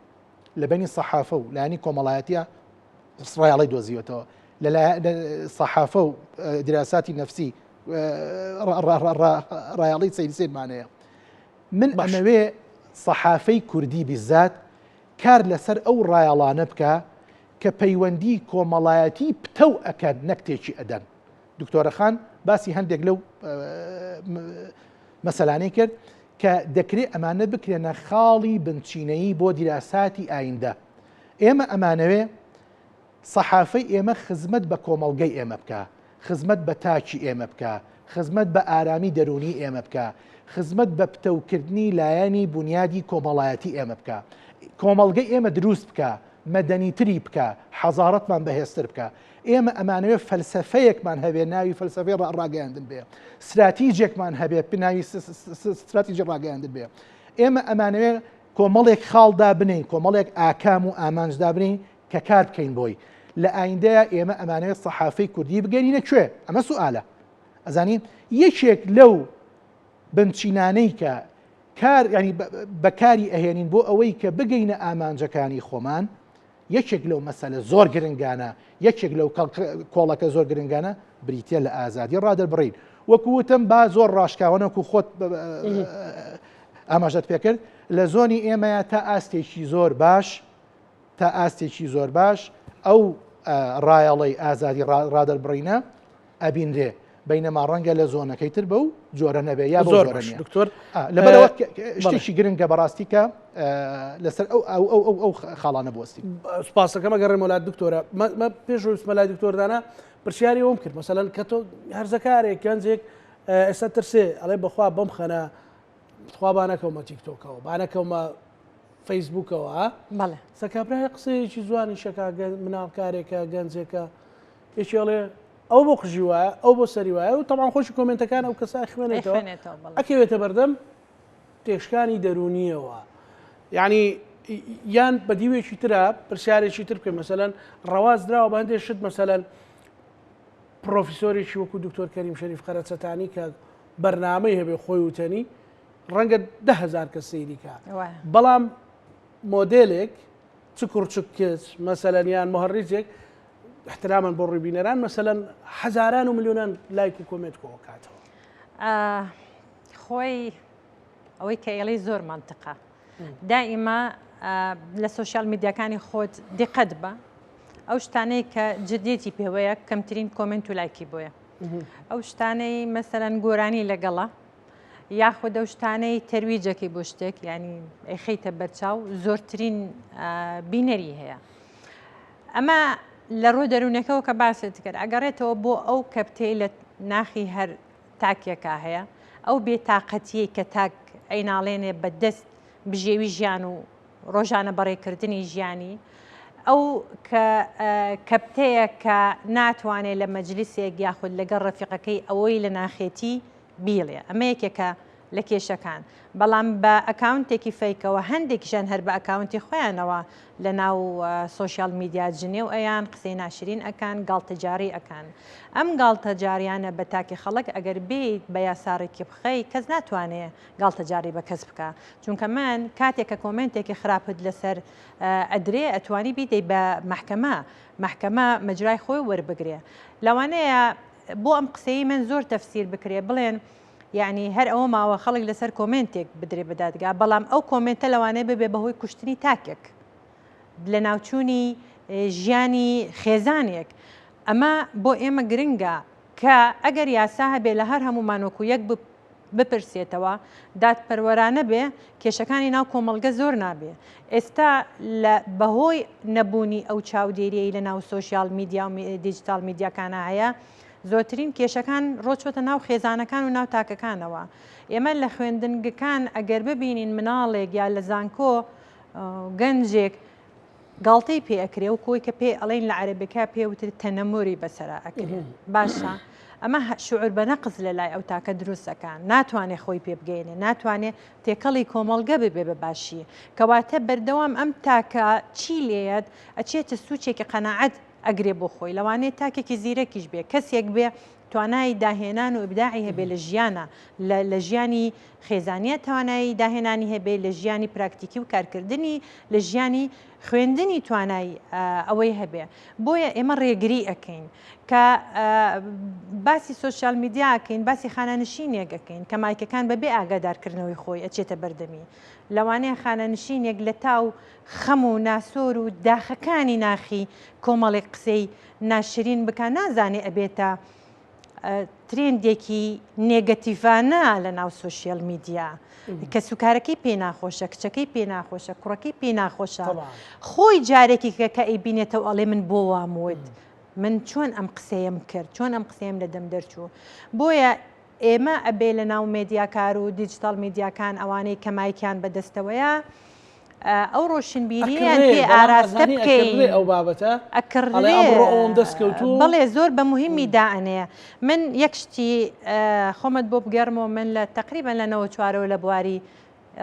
C: لە بینی سەحافە و لایەنی کۆمەڵایەتیە ڕایەڵی دۆزیوەتەوە لە سەحافە و دراساتی نەفسی ڕایەڵی سەیرسیرمانەیە من ئەمەوێ سەحافەی کوردی بیزات کار لەسەر ئەو ڕایەڵانە بکا کە پەیوەندی کۆمەڵایەتی پتەو ئەکەن نەک تێکی ئەدەن. دکتۆرە خان باسی هەندێک لەو مەسەلانەی کرد کە دەکرێ ئەمانە بکرێنە خاڵی بنچینەیی بۆ دیراساتی ئایندە. ئێمە ئەمانەوێ سەحافەی ئێمە خزمەت بە کۆمەڵگەی ئێمە بکا، خزمەت بە تاکی ئێمە بکا، خزمەت بە ئارامی دەروونی ئێمە بکا، خزمەت بە پتەوکردنی لایەنی بونیادی کۆمەڵایەتی ئێمە بکا، کۆمەڵگەی ئێمە دروست بکا، مەدەنیتری بکا، حەزارەتمان بەهێزتر بکا. ئێمە ئەمانەوێ فەلسەفەیەکمان هەبێ ناوی فەلسەفەی ڕاگەیاندن بێ، ستراتیجێکمان هەبێ ناوی ستراتیجی ڕاگەیاندن بێ. ئێمە ئەمانەوێ کۆمەڵێک خاڵ دابنێین، کۆمەڵێک ئاکام و ئامانج دابنێین کە کار بکەین بۆی. لە ئایندەیا ئێمە ئەمانەوێت سەحافەی کوردی بگەینینە کوێ؟ ئەمە سوئالە. ئەزانی یەکێک لەو بنچینانەی کە کار ینی بەکاری ئەهێنین بۆ ئەوەی کە بگەینە ئامانجەکانی خۆمان یەکێک لەو مەسەلە زۆر گرنگانە یەکێک لەو کۆڵەکە زۆر گرنگانە بریتە لە ئازادی ڕادەربڕین وەکو وتم با زۆر ڕاشکاوەنەکو خۆت ئاماژەت پێکرد لە زۆنی ئێمەیە تا ئاستێکی زۆر باش تا ئاستێکی زۆر باش ئەو ڕایەڵەی ئازادی ڕادەربڕینە ئەبینرێ بینەما ڕەنگە لە زۆنەکەی تر بەو جۆرە نەبێ یا زۆر
A: دکتۆر
C: لەبەرەوە شتێکی گرنگە بەڕاستی کە لەسەر ئەو ئەو ئەو ئەو ئەو خاڵانە بوەستی
A: سپاسەکەمە گەڕێمەوە لات دکتۆرە پێش وسمە لای دکتۆردانە پرسیاری ئەوم کرد مەسەلەن کە تۆ هەرزەکارێک گەنجێک ئێستا ترسێ ئەڵێ بەخوا بەم خەنە تخوا با نەکەومە تیکتۆکەوە با نەکەومە فەیسبوکەوە
B: بەڵێ
A: سە کابرای قسەیەکی جوانی شەکا مناڵکارێکە گەنجێکە یەکی ئەڵێ ئەو بۆ قژی وایە ئەو بۆ سەری وایە و تەمان خۆشی کۆمنتەکان ئەو کەسە خوێنێتەوە ئەکەوێتە بەردەم تێشکانی دەرونیەوە یعنی یان بە دیوێکی ترە پرسیارێکی تر بکەین مەسەلەن ڕەواز دراوە بە هەندێک شت مەسەلەن پرۆفیسۆرێکی وەکو دکتۆر کەریم شەریف قەرەچەتانی کە بەرنامەی هەبێ خۆی وتەنی ڕەنگە دههزار کەس سەیری کا بەڵام مۆدێلێک چ کوڕ چ کچ مەسەلەن یان مهڕیجێک احترامەن بۆ ڕووی مەسەلەن هەزاران و ملیۆنان لایک و کۆمێنت کۆکاتەوە.
B: خۆی ئەوەی کە ئێڵی زۆر مەنتقە دائیما لە سۆشیال میدیاکانی خۆت دیقەت بە ئەو شتانەی کە جدیەتی پێوەیە کەمترین کۆمنت و لایکی بۆیە ئەو شتانەی مەسەرەن گۆرانی لەگەڵە یاخود ئەو شتانەی تەرویجەکەی بۆ شتێک ینی ئەیخەیتە بەرچاو زۆرترین بینەری هەیە ئەمە لە ڕوو دەروونەکەەوە کە باست کرد ئەگەڕێتەوە بۆ ئەو کەپتەی لە ناخی هەر تاکێکا هەیە ئەو بێتاقەتیەی کە تاک ئەیناڵێنێ بە دەست بژێوی ژیان و ڕۆژانە بەڕێکردنی ژیانی ئەو کە کەپتەیە کە ناتوانێت لە مەجلیسێک یاخود لەگەڵ ڕەفیقەکەی ئەوەی لە ناخێتی بیڵێ ئەمە یەکێکە لە کێشەکان بەڵام بە ئەکاونتێکی فەیکەوە هەندێکیشان هەر بە ئەکاونتی خۆیانەوە لە ناو سۆشیال میدیا جنێو ئەیان قسەی ناشرین ئەکان گاڵتەجاڕی ئەکان ئەم گاڵتەجاریانە بە تاکی خەڵک ئەگەر بێیت بە یاسا ڕێکی بخەی کەس ناتوانێ گاڵتەجاڕی بە کەس بکا چونکە من کاتێک کە کۆمێنتێکی خراپت لەسەر ئەدرێ ئەتوانی بیدەی بە مەحکەمە مەحکەمە مەجرای خۆی وەربگرێ لەوانەیە بۆ ئەم قسەی من زۆر تەفسیر بکرێ بڵێن یەعنی هەر ئەوە ماوە خەڵک لەسەر کۆمێنتێک بدرێ بە دادگا بەڵام ئەو کۆمێنتە لەوانەیە ببێ بەهۆی کوشتنی تاکێک لەناوچوونی ژیانی خێزانێک ئەمە بۆ ئێمە گرنگە کە ئەگەر یاسا هەبێ لە هەر هەمومان وەکو یەک بپرسێتەوە دادپەروەرانە بێ کێشەکانی ناو کۆمەڵگە زۆر نابێ ئێستا لە بەهۆی نەبوونی ئەو چاودێریەی لە ناو سۆشیال میدیا و دیجیتال میدیاکانە هەیە زۆرترین کێشەکان ڕۆچۆتە ناو خێزانەکان و ناو تاکەکانەوە. ئێمە لە خوێندنگەکان ئەگەر ببینین مناڵێک یا لە زانکۆ گەنجێک گاڵتەی پێ ئەکرێ و کۆی کە پێ ئەڵێن لە عەرەبەکە پێ وتر تەنەموری بەسەرا ئەکرێ باشە ئەمە شعور بە نەقز لە لای ئەو تاکە دروستەکان ناتوانێ خۆی پێ بگەینێ ناتوانێ تێکەڵی کۆمەڵگە ببێ بە باشی کەواتە بەردەوام ئەم تاکە چی لێیەت ئەچێتە سوچێکی قەناعەت ئەگرێ بۆ خۆی لەوانەیە تاکێکی زیرەکیش بێ کەسێک بێ توانای داهێنان و ئیبداعی هەبێ لە ژیانە لە ژیانی خێزانیە توانایی داهێنانی هەبێ لە ژیانی پراکتیکی و کارکردنی لە ژیانی خوێندنی توانای ئەوەی هەبێ بۆیە ئێمە ڕێگری ئەەکەین کە باسی سۆشیال میدیا ئەکەین باسی خانەنشینێک ئەەکەین کە مایکەکان بەبێ ئاگادارکردنەوەی خۆی ئەچێتە بەردەمی لەوانەیە خانەنشینێک لە تاو خەم و ناسۆر و داخەکانی ناخی کۆمەڵێک قسەی ناشرین بکا نازانێ ئەبێتە ترێندێکی نێگەتیڤانە لە ناو سۆشیال میدیا کەسوکارەکەی پێ ناخۆشە کچەکەی پێ ناخۆشە کوڕەکەی پێ ناخۆشە خۆی جارێکی کە کە ئەیبینێتەوە ئەڵێ من بۆ وام وت من چۆن ئەم قسەیەم کرد چۆن ئەم قسەیەم لە دەم دەرچوو بۆیە ئێمە ئەبێ لە ناو مێدیاکار و دیجیتاڵ میدیاکان ئەوانەی کە مایکیان بەدەستەوەیە ئەو ڕۆشنبیرییان پێ ئاراستە بکەین.
A: ئەو بابەتە
B: ئەکڕدرێ
A: ئەمڕۆ ئەوم دەست کەوتوو.
B: بەڵێ زۆر بە موهیمی دائەنێ. من یەک شتی خۆمت بۆ بگێڕمەوە من لە تەقریبەن لە نەوە چوارەوە لە بواری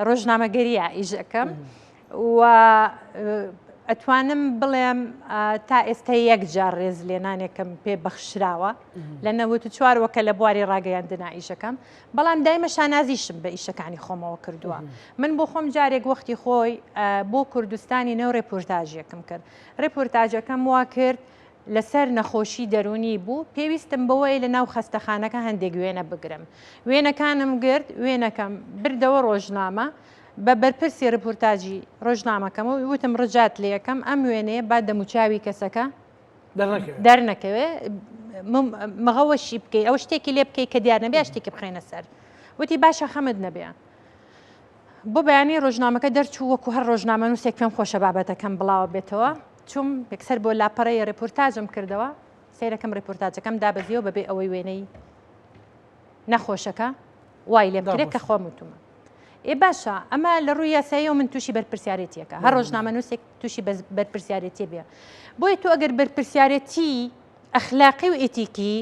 B: ڕۆژنامەگەریە ئیش ئەکەم و ئەتوانم بڵێم تا ئێستا یەک جار ڕێز لێنانێکم پێ بەخشراوە لە 94 وە کە لە بواری ڕاگەیاندنا ئیشەکەم بەڵام دایمە شانازیشم بە ئیشەکانی خۆمەوە کردووە من بۆ خۆم جارێک وەختی خۆی بۆ کوردستانی نێو ڕێپۆرتاژێکم کرد ڕێپۆرتاجەکەم وا کرد لەسەر نەخۆشی دەروونی بوو، پێویستم بەوەیە لە ناو خەستەخانەکە هەندێک وێنە بگرم. وێنەکانم گرت، وێنەکەم بردەوە ڕۆژنامە، بە بەرپرسی ڕپورتاجی ڕۆژنامەکەم وتم ڕجات لێ ئەکەم ئەم وێنەیە با دەموچاوی کەسەکە دەرنەکەوێ، مغەوەشی بکەی، ئەو شتێکی لێ بکەی کە دیار نەبێ، شتێکی بخەینە سەر. وتی باشە خەمت نەبێ. بۆ بەیانی ڕۆژنامەکە دەرچوو، وەکو هەر ڕۆژنامەنووسێک پێم خۆشە بابەتەکەم بڵاوە بێتەوە. چووم یەکسەر بۆ لاپەڕەی ڕێپۆرتاجم کردەوە، سەیرەکەم ڕێپۆرتاجەکەم دابەزیەوە بەبێ ئەوەی وێنەی نەخۆشەکە وای لێ بکرێت کە خۆم وتومە. ئێ باشە ئەمە لە ڕووی یاساییەوە من تووشی بەرپرسیارێتیەکە هەر ڕۆژنامەنووسێک تووشی بەرپرسیارێتی بێ بۆیە تۆ ئەگەر بەرپرسیارێتی ئەخلاقی و ئیتیکی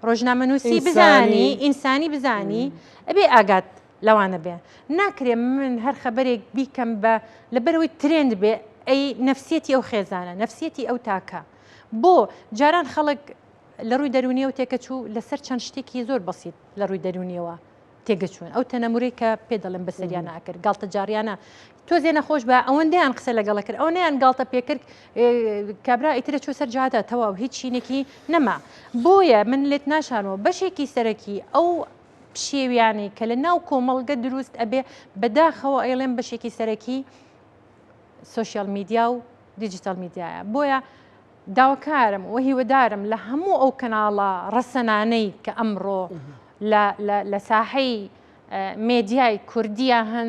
B: ڕۆژنامەنووسی بزانی ئینسانی بزانی ئەبێ ئاگات لەوانە بێ ناکرێ من هەر خەبەرێک بیکەم بە لەبەرەوەی ترێند بێ ئەی نەفسیەتی ئەو خێزانە نەفسیەتی ئەو تاکە بۆ جاران خەڵک لە ڕووی دەرونیەوە تێکەچوو لەسەر چەند شتێکی زۆر بەسیت لە ڕووی دەرونیەوە تێگەچوون ئەو تەنەمورەی کە پێ دەڵێن بەسەریانە ئەکرد گاڵتەجاڕیانە تۆزێ نەخۆش بە ئەوەندەیان قسە لەگەڵە کرد ئەوەیان گاڵتە پێکرد کابرا ئیترە چۆ سەر جادە تەواو هیچ شینێکی نەما بۆیە من لێت ناشانەوە بەشێکی سەرەکی ئەو پشێویانەی کە لە ناو کۆمەڵگە دروست ئەبێ بەداخەوە ئەیڵێن بەشێکی سەرەکی سۆشیال میدیا و دیجیتال میدیایە بۆیە داواکارم و هیوەدارم لە هەموو ئەو کەناڵە ڕەسەنانەی کە ئەمڕۆ لە ساحەی مێدیای کوردیە هەن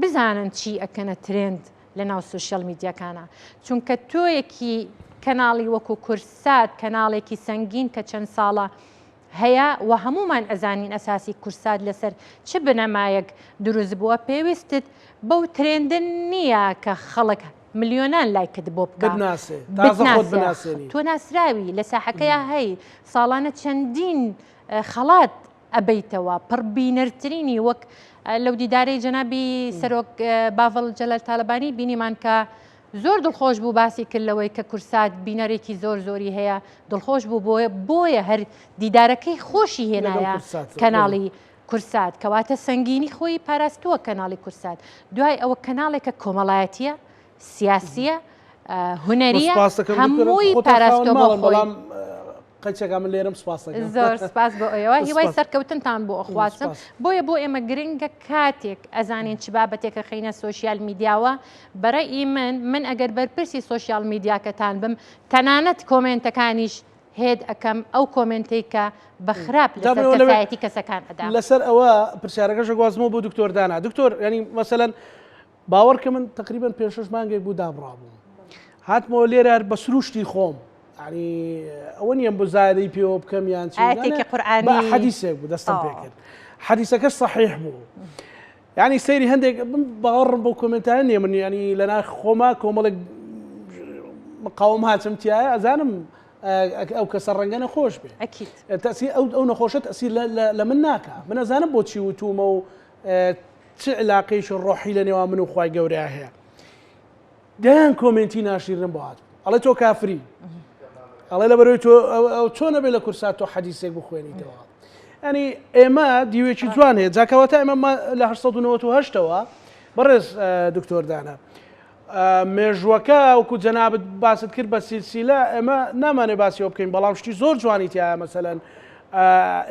B: بزانن چی ئەکەنە ترێند لە ناو سوسیال میدیاکانە چونکە تۆیەکی کەناڵی وەکو کورسات کەناڵێکی سەنگین کە چەند ساڵە هەیە و هەمومان ئەزانین ئەساسی کورسات لەسەر چ بنەمایەک دروست بووە پێویستت بەو ترێندن نییە کە خەڵک ملیۆنان لایکت بۆ بکا
A: بتناسێ تازە خۆت بناسێنی
B: تۆ ناسراوی لە ساحەکەیا هەی ساڵانە چەندین خەڵات ئەبەیتەوە پڕ بینەرترینی وەک لەو دیدارەی جەنابی سەرۆک باڤڵ جەلال تالەبانی بینیمان کە زۆر دڵخۆش بوو باسی کرد لەوەی کە کورسات بینەرێکی زۆر زۆری هەیە دڵخۆش بوو بۆیە بۆیە هەر دیدارەکەی خۆشی هێنایە کەناڵی کورسات کەواتە سەنگینی خۆی پاراستووە کەناڵی کورسات دوای ئەوە کەناڵێکە کۆمەڵایەتیە سیاسیە هونەریە هەمووی پاراستووە بۆ خۆی.
A: قەیچەکە من لێرەم سپاس
B: دەکەم. زۆر سپاس بۆ ئێوە هیوای سەرکەوتنتان بۆ ئەخوازم بۆیە بۆ ئێمە گرنگە کاتێک ئەزانین چ بابەتێکە خەینە سۆشیال میدیاوە بەرەئی من من ئەگەر بەرپرسی سۆشیال میدیاکەتان بم تەنانەت کۆمێنتەکانیش hide ئەکەم ئەو کۆمێنتەی کە بە خراپ لەسەر کەسایەتی کەسەکان ئەدا.
A: لەسەر ئەوە پرسیارەکەش ئەگوازمەوە بۆ دکتۆر دانا. دکتۆر یانی مەسەلەن باوەڕکە من تقریبا پێ شەش مانگێک بوو دابڕابووم هاتمەوە لێرە هەر بە سروشتی خۆم ینی ئەوە نییە مزایدەی پێوە بکەم یان چی
B: ئایەتێکی قورئانی
A: حەدیسێک بوو دەستم پێ کرد حەدیسەکەش سەحیح بوو. یانی سەیری هەندێک من باوەڕم بۆ کۆمنتانە نییە من ینی لە ناخ خۆما کۆمەڵێک مقاوم هاتم تایە ئەزانم ئەو کەسە ڕەنگە نەخۆش بێ تەسی ئەو ئەو نەخۆشە تەسیر لە من ناکە من ئەزانم بۆچی وتومە و چ علاقەیەکی ڕۆحی لە نێوان من و خوای گەورەیا هەیە دەیان کۆمێنتی ناشیرنم بۆ هات ئەڵێ تۆ کافری ئەڵێ لە بەرەوەی تۆ چۆن نەبێ لە کورسات تۆ حەدیسێک بخوێنیتەوە ئەنی ئێمە دیوێکی جوان هەیە جاکەوەتە ئێمە لە 1998ەوە بەڕێز دکتۆر دانا مێژوەکە وەکو جەنابت باست کرد بە سیلسیلە ئێمە نامانێ باسیەوە بکەین بەڵام شتی زۆر جوانی تایە مەسەلەن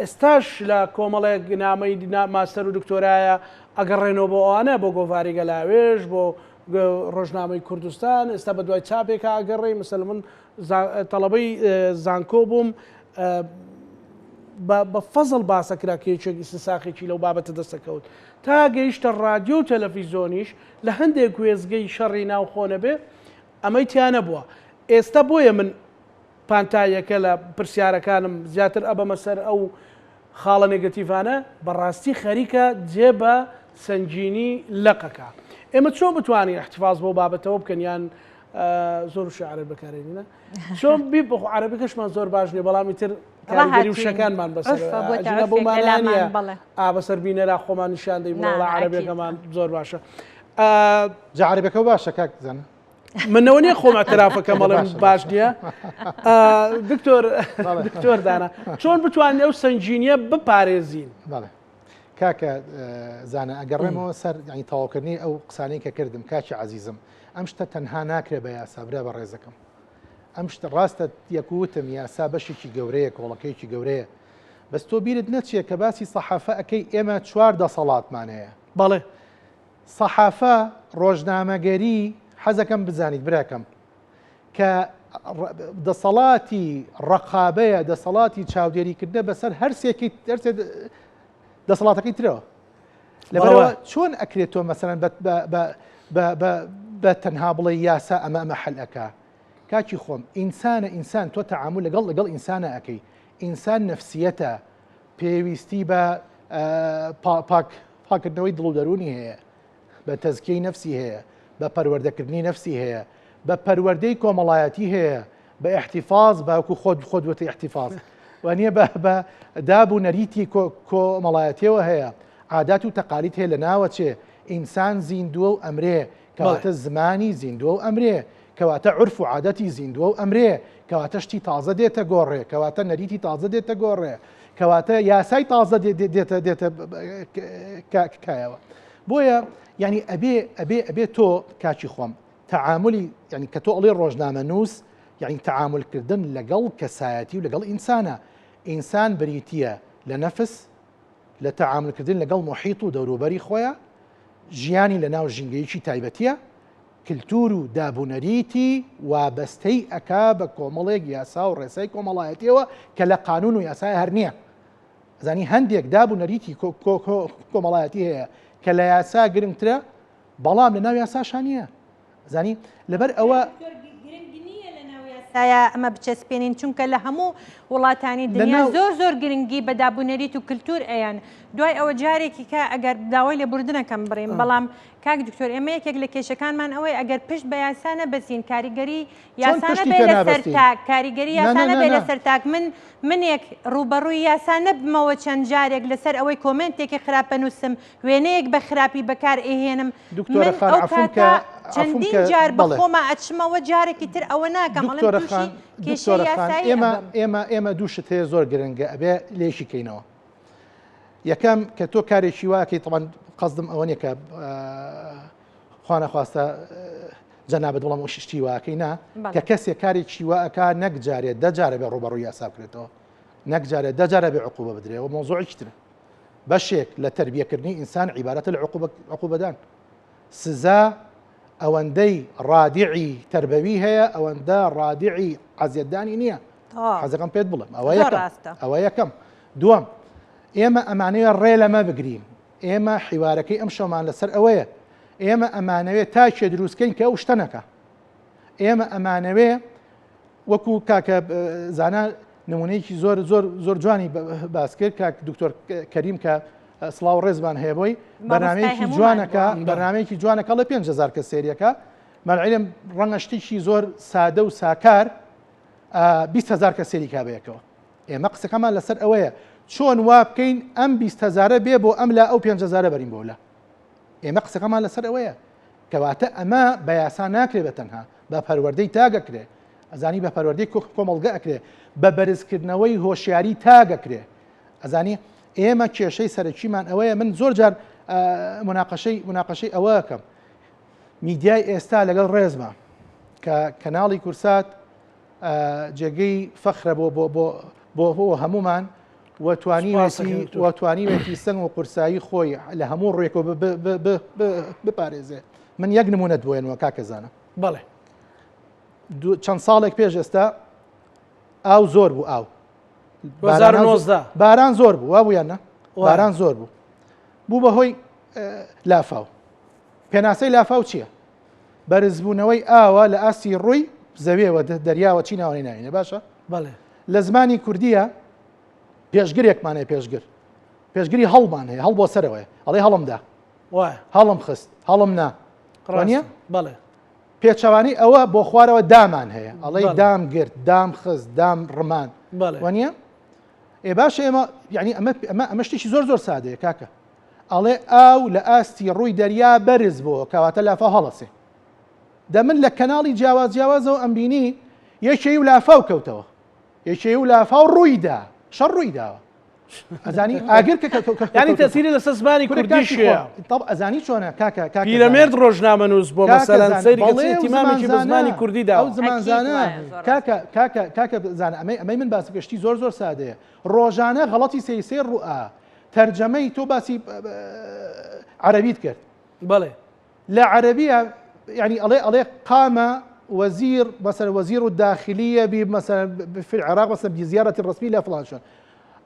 A: ئێستاش لە کۆمەڵێک نامەی ماستەر و دکتۆرایە ئەگەڕێنەوە بۆ ئەوانە بۆ گۆڤاری گەلاوێژ بۆ ڕۆژنامەی کوردستان ئێستا بە دوای چاپێکا ئەگەڕێی مەسەلەن من تەڵەبەی زانکۆ بووم بە فەزڵ باسە کرا کە یەکێک ئیسنساخێکی لەو بابەتە دەستەکەوت تا گەیشتە ڕادیۆ و تەلەفیزۆنیش لە هەندێک وێزگەی شەڕی ناوخۆ نەبێ ئەمەی تیا نەبووە ئێستا بۆیە من پانتاییەکە لە پرسیارەکانم زیاتر ئەبەمە سەر ئەو خاڵە نێگەتیڤانە، بەڕاستی خەریکە جێ بە سەنگینی لەقەکە. ئێمە چۆن بتوانین ئیحتفاز بەو بابەتەوە بکەن یان زۆر وشەی عەرەبی بەکارێنینە چۆن بی بخۆ عەرەبەکەشمان زۆر باش نییە بەڵام ئیتر کاریگەری وشەکانمان بەسەر ئەجینا بەو مانایە نییە ئا بەسەر بینەرا خۆمان نیشان دەین بڵێ وەڵا عەرەبیەکەمان زۆر باشە.
C: جا عەرەبیەکە باشە کاک زانا.
A: منەوە نییە خۆم اعترافەکەم ئەڵێم باش نییە دکتۆر دکتۆر دانا چۆن بتوانین ئەو سەنگینیە بپارێزین
C: بەڵێ کاکە زانە ئەگەڕێمەوە سەر ینی تەواوکردنی ئەو قسانەی کە کردم کاکی عزیزم ئەم شتە تەنها ناکرێ بە یاسا برا بە ڕێزەکەم ئەم شتە ڕاستە یەکوتم یاسا بەشێکی گەورەیە کۆڵەکەیەکی گەورەیە بەس تۆ بیرت نەچێت کە باسی سەحافە ئەەکەی ئێمە چوار دەسەڵاتمان هەیە
A: بەڵێ
C: سەحافە، ڕۆژنامەگەری، حەزەکەم بزانیت براکەم کە دەسەڵاتی ڕەقابەیە، دەسەڵاتی چاودێریکردنە بەسەر هەرسێکی هەرسێ دەسەڵاتەکەی ترەوە. لەبەرەوە چۆن ئەکرێت تۆ مەسەلەن بە تەنها بڵێ یاسا ئەمە ئەمە حەل ئەکا کاکی خۆم ئینسانە ئینسان تۆ تەعامل لەگەڵ لەگەڵ ئینسانە ئەەکەی ئینسان نەفسیەتە پێویستی بە پاک پاکردنەوەی دڵ و دەروونی هەیە. بە تەزکیەی نەفسی هەیە، بە پەروەردەکردنی نەفسی هەیە، بە پەروەردەی کۆمەڵایەتی هەیە، بە ئیحتیفاز بە وەکو خۆت خۆت وتت ئیحتیفاز وانییە بە بە داب و نەریتی کۆمەڵایەتیەوە هەیە، عادات و تەقالید هەیە لە ناوەچێ، ئینسان زیندووە و ئەمرێ، کەواتە زمانی زیندووە و ئەمرێ، کەواتە عورف و عادەتی زیندووە و ئەمرێ، کەواتە شتی تازە دێتە گۆڕێ، کەواتە نەریتی تازە دێتە گۆڕێ، کەواتە یاسای تازە دێتە دێتە کایەوە. بۆیە یعنی ئەبێ ئەبێ ئەبێ تۆ کاکی خۆم تەعاملی یعنی کە تۆ ئەڵێ ڕۆژنامەنووس یعنی تەعاملکردن لەگەڵ کەسایەتی و لەگەڵ ئینسانە ئینسان بریتییە لە نەفس لە تەعاملکردن لەگەڵ محیط و دەوروبەری خۆیە ژیانی لە ناو ژینگەیەکی تایبەتیە کلتور و دابونەریتی وابەستەی ئەکا بە کۆمەڵێک یاسا و ڕێسای کۆمەڵایەتیەوە کە لە قانون و یاسای هەر نییە زانی هەندێک داب و نەریتی کۆمەڵایەتی هەیە کە لە یاسا گرنگترە بەڵام لە ناو یاساشا نییە زانی لەبەر ئەوە
B: یاسایە ئەمە بچەسپێنین چونکە لە هەموو وڵاتانی دنیا زۆر زۆر گرنگی بە دابونەریت و کللتور ئەیان دوای ئەوە جارێکی کە ئەگەر داوای لێبوردنەکەم بڕیم بەڵام کاک دکتۆر ئێمە یەکێک لە کێشەکانمان ئەوەی ئەگەر پشت بە یاسا نەبەستین کاریگەری یاسا نەبێ لەسەر تاک کاریگەری یاسا نەبێ لەسەر تاک من منێک ڕووبەڕووی یاسا نەبمەوە چەند جارێک لەسەر ئەوەی کۆمێنتێکی خراپ بنووسم وێنەیەک بە خراپی بەکار ئەهێنم
C: دکتۆرە خان عەفوم کە
B: چەندین جار بە خۆما ئەچمەوە جارێکی تر ئەوە ناکەم ئەڵێم تووشی کێشەی یاسایی
C: ئێمە ئێمە ئێمە دوو شت هەیە زۆر گرنگە ئەبێ لێکی کەینەوە یەکەم کە تۆ کارێکی واکەی تەبعەن قەزدم ئەوە نیە کە خوانەخواستە جەنابت بڵم ئەو شتی واکەی نا کە کەسێک کارێکی واکە نەک جارێ دە جارە بێ ڕوبەڕوو یاسا بکرێتەوە نەک جارێ دە جارە بێ عقوبە بدرێەوە مۆزۆعیترە بەشێک لە تربیەکردنی ئینسان عیبارەتە لە عقوبەدان سزا ئەوەندەی ڕادعی تربەوی هەیە ئەوەندە ڕادعی عەزیەتدانی نییە حەزەکەم پێت بڵێم ئەوە یەکەم ئەوە یەکەم دووەم ئێمە ئەمانەیە ڕێ لەمە بگرین ئێمە حیوارەکەی ئەم شەومان لەسەر ئەوەیە ئێمە ئەمانەوێت تاکێ دروستکەین کە ئەو شتە نەکە ئێمە ئەمانەوێ وەکو کاکە زانا نمونەیەکی زۆر زۆر زۆر جوانی باس کرد کاک دکتۆر کەریم کە سڵاو ڕێزمان هەیە بۆی بەرنمەیەکی جوانەکە بەرنمەیەکی جوانەکە لە 5000 کە سێریەکە مەلعلم ڕەنگە شتێکی زۆر سادە و ساکار 20 هزار کە سێری کا بەیەکەوە ئێمە قسەکەمان لەسەر ئەوەیە چۆن وا بکەین ئەم 20 هزارە بێ بۆ ئەم لا ئەو 5 هزارە بەرین بۆ لە ئێمە قسەکەمان لەسەر ئەوەیە کەواتە ئەمە بە یاسا ناکرێ بە تەنها بە پەروەردەی تاک ئەکرێ ئەزانی بە پەروەردەی کۆمەڵگە ئەکرێ بە بەرزکردنەوەی هۆشیاری تاک ئەکرێ ئەزانی ئێمە کێشەی سەرەکیمان ئەوەیە من زۆر جار مناقەشەی مناقەشەی ئەوە ئەکەم میدیای ئێستا لەگەڵ ڕێزمە کە کەناڵی کورسات جێگەی فەخرە بۆ بۆ بۆ بۆ بۆ هەمومان و توانیوێتی و توانیوێتی سەنگ و قورسایی خۆی لە هەموو ڕێکەوە بپارێزێ من یەک نمونەت بۆێنەوە کاکە زانە
A: بەڵێ
C: چەند ساڵێک پێش ئێستا ئاو زۆر بوو ئاو باران زۆر بوو وابوو یان نە باران زۆر بوو بوو بەهۆی لافاو پێناسەی لافاو چییە؟ بەرزبوونەوەی ئاوە لە ئاستی ڕووی زەویەوە دەریاوە چی ناوەی ناوینە باشە
A: بەڵێ
C: لە زمانی کوردیە پێشگرێکمان هەیە پێشگر پێشگری هەڵمان هەیە هەڵ بۆ سەرەوەی ئەڵێ هەڵمدا هەڵم خست هەڵم نا
A: ڕانیە بەڵێ
C: پێچەوانی ئەوە بۆ خوارەوە دامان هەیە ئەڵێ دام گرت دام خست دام ڕمان وانە ئێ باشە ئێمە یعنی ئەمە ئەمە ئەمە شتێکی زۆر زۆر سادەیە کاکە ئەڵێ ئاو لە ئاستی ڕووی دەریا بەرز بۆ کەواتە لافاو هەڵەسێ دە من لە کەناڵی جیاواز جیاوازەوە ئەمبینی یەکێی و لافاو کەوتەوە یەکێی و لافاو ڕوویدا شەڕ ڕووی داوە ئەزانی ئاگر کە
A: ینی تەسیری لەسەر زمانی کوردیش هەیە
C: طب ئەزانی چۆنە کاکە کاکە
A: پیرەمێرد ڕۆژنامەنووس بۆ مەسەلەن سەیری کە چ ئیهتیمامێکی بە زمانی کوردی داوە
C: ئەو زمانزانە کاکە کاکە کاکە زانە ئەمەی ئەمەی من باس بکە شتی زۆر زۆر سادەیە ڕۆژانە غەڵەتی سەیر سەیر ڕووئا تەرجەمەی تۆ باسی عەرەبیت کرد
A: بەڵێ
C: لە عەرەبیە یعنی ئەڵێ ئەڵێ قامە وزير مثلا وزير الداخلية مثلا في العراق مثلا بزيارة الرسمية لە فلان شوێن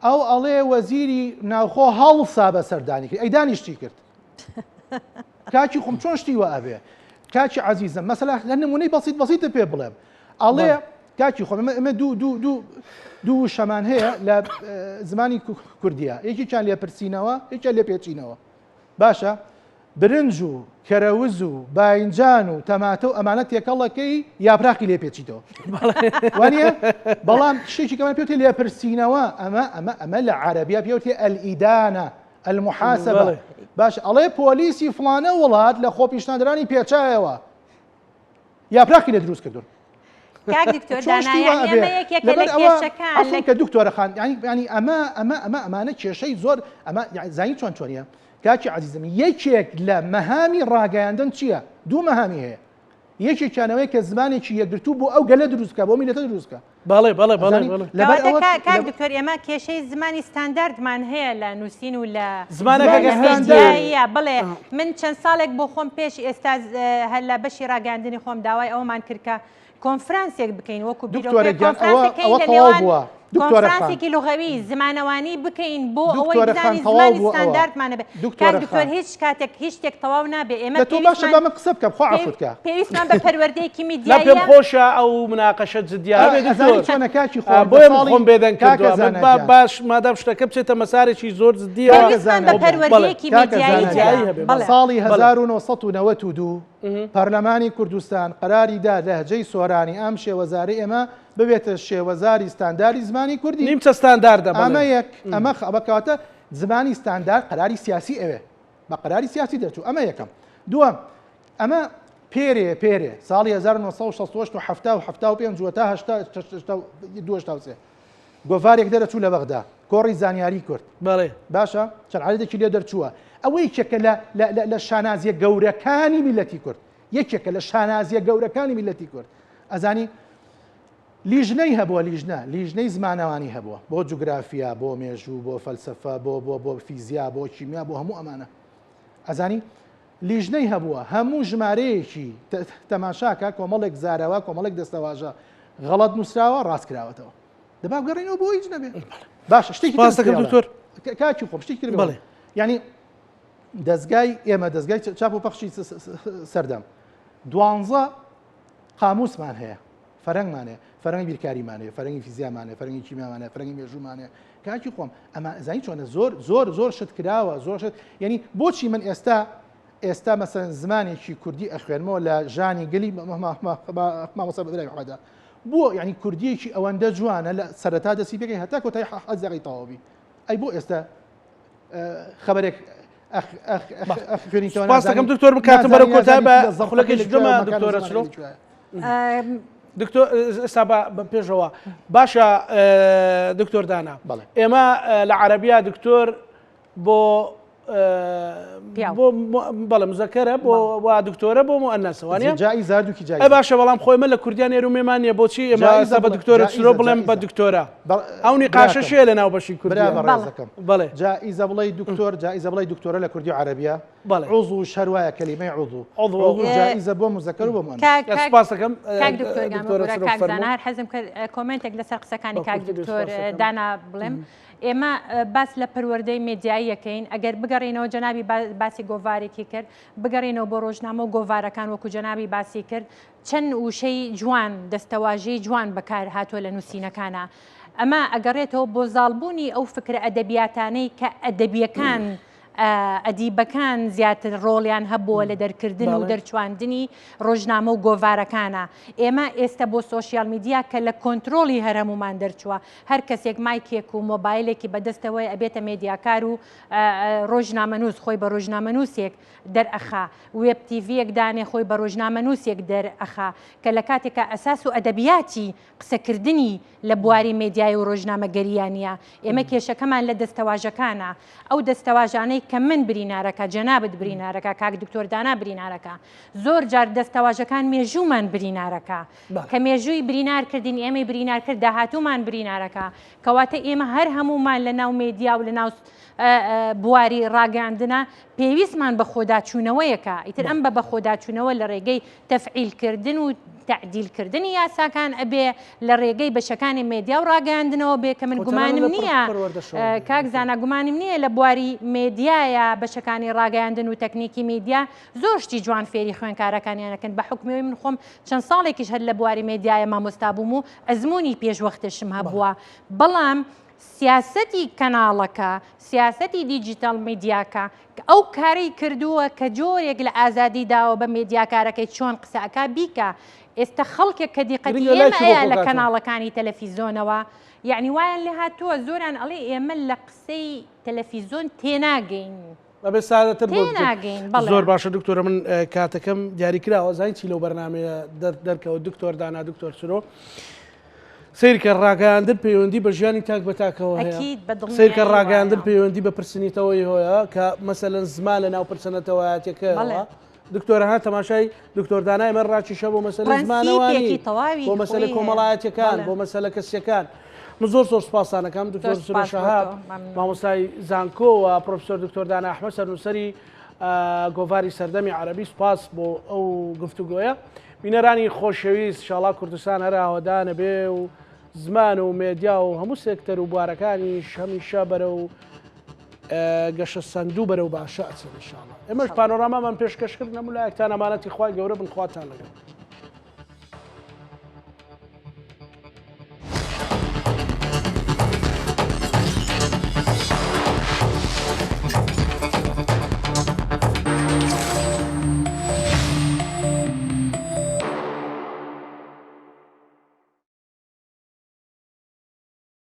C: ئەو ئەڵێ وەزیری ناوخۆ هەڵسا بە سەردانی کرد ئەی دانیشتی کرد کاکی خۆم چۆن شتی وە ئەبێ کاکی عزیزم مەسەلا لە نمونەی بەسیت بەسیتە پێ بڵێم ئەڵێ کاکی خۆم ئەمە دوو دوو دوو دوو وشەمان هەیە لە زمانی کوردیە یەکێکیان لێپرسینەوە یەکیان لێپێچینەوە باشە. برنج و کەرەوز و باینجان و تەماتە و ئەمانە تێکەڵەکەی یاپراخی لێ پێچیتەوە وانە بەڵام شتێکی کەمان پێوتێ لێپرسینەوە ئەمە ئەمە ئەمە لە عربیا پێوتێ الإدانة المحاسبة باش ئەڵێ پۆلیسی فڵانە وڵات لە خۆپیشاندرانی پێچایەوە یاپراخی لێ دروست کردوون
B: کاک دکتۆر دانا یانی ئەمە یەکێکە لە کێشەکان
C: عەفوم کە دکتۆرە خان یانی یانی ئەمە ئەمە ئەمە ئەمانە کێشەی زۆر ئەمە زانی چۆن چۆنیە کاکی عەزیزم یەکێک لە مەهامی ڕاگەیاندن چییە دوو مەهامی هەیە یەکێکیانەوەی کە زمانێکی یەکگرتوو بۆ ئەو گەلە دروست بکە بۆ میلەتە دروست بکە
A: بەڵێ بەڵێ بەڵێ بەڵێ.
C: لەبەر ئەوە
B: کاک دکتۆر ئێمە کێشەی زمانی ستانداردمان هەیە لە نووسین و لە
A: زمانەکە
B: ستانداردە بڵێ من چەند ساڵێک بۆ خۆم پێش ئێستا هەر لە بەشی ڕاگەاندنی خۆم داوای ئەومان کرد کە کۆنفرانسێک بکەین وەکو
C: دکتۆرە گیان ئەوە ئەوە تەواو بووە
B: دکتۆرە خان کۆنفرانسێکی لغەوی زمانەوانی بکەین بۆ ئەوەی دکتۆرە خان بزانین تەواو زمانی
C: بووە ئەوە
B: ستانداردمان هەبێ کاک
C: دکتۆرە
B: دکتۆر
C: خان
B: هیچ کاتێک هیچ شتێک تەواو نابێ ئێمە
C: دە تۆ باشە
B: پێویستمان
C: با من قسە بکەم خوا
B: پێ
C: عەفوت کە.
B: پێویستمان بە پەروەردەیەکی
A: نا پێم
B: میدیاییە
A: خۆشە ئەو مناقەشە جدیە
C: ئا
A: هەبێ
C: ئەزانی
A: دکتۆر
C: چۆنە کاکی
A: ئا
C: خۆم دە
A: بۆیە من
C: ساڵی
A: خۆم بێدەنگ
C: کاکە
A: کردووە من
C: زانا
A: با
C: گیان
A: باش مادام شتەکە بچێتە مەسارێکی زۆر جدیەوە
C: کاکە
B: پێویستمان
C: زانا
B: بە
C: گیان
A: بەڵێ
B: پەروەردەیەکی
C: کاکە
B: میدیایی
C: زانا
B: هەیە
A: میدیایی
C: گیان
A: هەبێ
B: بەڵێ
A: بەڵێ
C: ساڵی
A: بەڵێ
C: 1992 پەرلەمانی کوردستان قەراری دا لەهجەی سۆرانی ئەم شێوەزارەی ئێمە ببێتە شێوەزاری ستانداری زمانی کوردی.
A: نیمچە ستانداردە
C: ئەمە
A: بەڵێ.
C: یەک ئەمە خ ئەمە کەواتە زمانی ستاندار قەراری سیاسی ئەوێ بە قەراری سیاسی دەرچوو ئەمە یەکەم. دووەم ئەمە پێرێ پێرێ ساڵی 1968 و 70 و 75 و تا 82 83 گۆڤارێک دەرەچوو لە بەغدا کۆڕی زانیاری کورد
A: بەڵێ.
C: باشە چەند عەدەدێکی لێ دەرچووە ئەوە یەکێکە لە لە لە لە شانازیە گەورەکانی میلەتی کورد یەکێکە لە شانازیە گەورەکانی میلەتی کورد ئەزانی لیژنەی هەبووە لیژنە لیژنەی زمانەوانی هەبووە بۆ جوگرافیا بۆ مێژوو بۆ فەلسەفە بۆ بۆ بۆ فیزیا بۆ کیمیا بۆ هەموو ئەمانە ئەزانی لیژنەی هەبووە هەموو ژمارەیەکی تەماشاکە کۆمەڵێک زارەوە کۆمەڵێک دەستەواژە غەڵەت نووسراوە ڕاست کراوەتەوە دەبا بگەڕێنەوە بۆ هیچ نەبێ باشە شتێکی
A: پاسەکەم دکتۆر
C: کاکی خۆم شتێکی تر بڵێ یعنی دەستگای ئێمە دەستگای چاپ و پەخشی سەردەم دوانزە قاموسمان هەیە فەرەنگمان هەیە فەرەنگی بیرکاریمان هەیە فەرەنگی فیزیامان هەیە فەرەنگی کیمیامان هەیە فەرەنگی مێژوومان هەیە کاکی خۆم ئەمە زانی چۆنە زۆر زۆر زۆر شت کراوە زۆر شت یعنی بۆچی من ئێستا ئێستا مەسەن زمانێکی کوردی ئەخوێنمەوە لە ژانی گەلی مامۆستا بەدرای محمەدا بۆ یعنی کوردیەکی ئەوەندە جوانە لە سەرەتا دەستی پێکەی هەتا کۆتایی حەزەقی تەواوی ئەی بۆ ئێستا خبرێک
A: خوێنیتەوە دەکەم دکتۆر بکاتم بەرەو کۆتای بە خولەکێکی دەمە دکتۆرە چلۆ دکتۆر ئێستا بە پێشەوە باشە دکتۆر دانا ئێمە لە عەربیا دکتۆر بۆ بۆ بەڵێ مزەکەرە بۆ وا دکتۆرە بۆ مؤنەسە وانە
C: جائیزە هەردووکی جائیزە
A: باشە بەڵام خۆی من لە کوردیان نێر و مێمان نیە بۆچی ئێمە ئێستا بە دکتۆرە چرۆ بڵێم بە دکتۆرە ئەو نیقاشە شێ لە ناو بەشی کوردی
C: بەڕێزەکەم بەڵێ جائیزە بڵێ دکتۆر جائیزە بڵێ دکتۆرە لە کوردی عەرەبیە بەڵێ عضو شەروایە کەلیمەی عضو عضو جائیزە بۆ مزەکەر و بۆ مؤنەس
A: سپاس دەکەم
B: کاک دکتۆر کاک زانا هەر حەزم کرد کۆمێنتێک لەسەر قسەکانی کاک دکتۆر دانا بڵێم ئێمە باس لە پەروەردەی مێدیایی ئەکەین، ئەگەر بگەڕێینەوە جەنابی باسی گۆڤارێکی کرد، بگەڕێینەوە بۆ ڕۆژنامە و گۆڤارەکان وەکو جەنابی باسی کرد، چەند وشەی جوان، دەستەواژەی جوان بەکار هاتووە لە نووسینەکانا. ئەمە ئەگەڕێتەوە بۆ زاڵبوونی ئەو فکرە ئەدەبیاتانەی کە ئەدەبییەکان ئەدیبەکان زیاتر ڕۆڵیان هەبووە لە دەرکردن و دەرچواندنی ڕۆژنامە و گۆڤارەکانە. ئێمە ئێستە بۆ سۆشیال میدیا کە لە کۆنترۆڵی هەر هەموومان دەرچووە، هەر کەسێک مایکێک و مۆبایلێکی بەدەستەوەیە ئەبێتە مێدیاکار و ڕۆژنامەنووس خۆی بە ڕۆژنامەنووسێک دەرئەخا، وێب تیڤییەک دانێ خۆی بە ڕۆژنامەنووسێک دەرئەخا کە لە کاتێکا ئەساس و ئەدەبیاتی قسەکردنی لە بواری مێدیای و ڕۆژنامەگەرییا نییە. ئێمە کێشەکەمان لە دەستەواژەکانە. ئەو دەستەواژانەی کە من برینارەکە، جەنابت برینارەکە، کاک دکتۆر دانا برینارەکە. زۆر جار دەستەواژەکان مێژوومان برینارەکە. کە مێژووی برینار کردین، ئێمەی برینار کرد، داهاتوومان برینارەکە. کەواتە ئێمە هەر هەموومان لە ناو مێدیا و لە ناو بواری ڕاگەیاندنا پێویستمان بە خۆداچوونەوەیەکە. ئیتر ئەم بە بەخۆداچوونەوە لە ڕێگەی تەفعیل کردن و تەعدیل کردنی یاساکان ئەبێ لە ڕێگەی بەشەکانی مێدیا و ڕاگەیاندنەوە بێ کە من گومانم نییە کاک زانا گومانم نییە لە بواری مێدیایە بەشەکانی ڕاگەیاندن و تەکنیکی میدیا زۆر شتی جوان فێری خوێنکارەکانیان ئەکەن بە حوکمی من خۆم چەند ساڵێکیش هەر لە بواری مێدیایە مامۆستا بووم و ئەزموونی پێشوەختشم هەبووە بەڵام. سیاسەتی کەناڵەکە، سیاسەتی دیجیتاڵ میدیاکە ئەو کارەی کردووە کە جۆرێک لە ئازادی داوە بە مێدیاکارەکەی چۆن قسە ئەکا بیکا. ئێستا خەڵکێک کە دیقەتی
A: گرنگە
B: ئێمە
A: لایکی بۆ
B: ئەیا لە
A: کۆکاتەوە.
B: کەناڵەکانی تەلەفیزۆنەوە یەعنی وایان لێ هاتووە زۆریان ئەڵێ ئێمە لە قسەی تەلەفیزۆن تێناگەین.
A: ئەبێ سادەتر بۆ بکەین.
B: تێناگەین بەڵێ.
A: زۆر باشە دکتۆرە من کاتەکەم دیاری کراوە زانین چی لەو بەرنامەیە دەرکەوت دکتۆر دانا دکتۆر سرۆ سیرکە ڕاگەیاندن پەیوەندی بە ژیانی تاک بە تاکەوە هەیە
B: ئەکید بە
A: سیرکە
B: دڵنیایی
A: ڕاگەیاندن
B: وایە.
A: پەیوەندی بە پرسنیتەوەی هەیە کە مەسەلەن زمان لە ناو پرسە نەتەوایەتیەکەوە
B: بەڵێ.
A: دکتۆرە ها تەماشای دکتۆر دانای من ڕاکیشە بۆ مەسەلە زمانەوانی
B: پرەنسیپێکی تەواوی
A: بۆ مەسەلە
B: خۆی هەیە.
A: کۆمەڵایەتیەکان
B: بەڵێ.
A: بۆ مەسەلە کەسیەکان من زۆر زۆر سوپاستانەکەم دکتۆر
B: زۆر
A: سرۆ
B: سوپاس بۆ
A: شەهاب
B: تۆ. مەمنون.
A: مامۆستای زانکۆ و پرۆفیسۆر دکتۆر دانا ئەحمەد سەرنووسەری گۆڤاری سەردەمی عەرەبی سوپاس بۆ ئەو گفتوگۆیە. بینەرانی خۆشەویست شاڵا کوردستان هەر ئاوەدانە بێ و زمان و مێدیا و هەموو سێکتەر و بوارەکانیش هەمیشە بەرەو گەشەسەندوو بەرەو باشە ئەچن ئینشاڵا. ئێمەش پانۆرامامان پێشکەش کرد هەموو لایەکتان ئەمانەتی خوای گەورە بن خواتان لەگەڵ.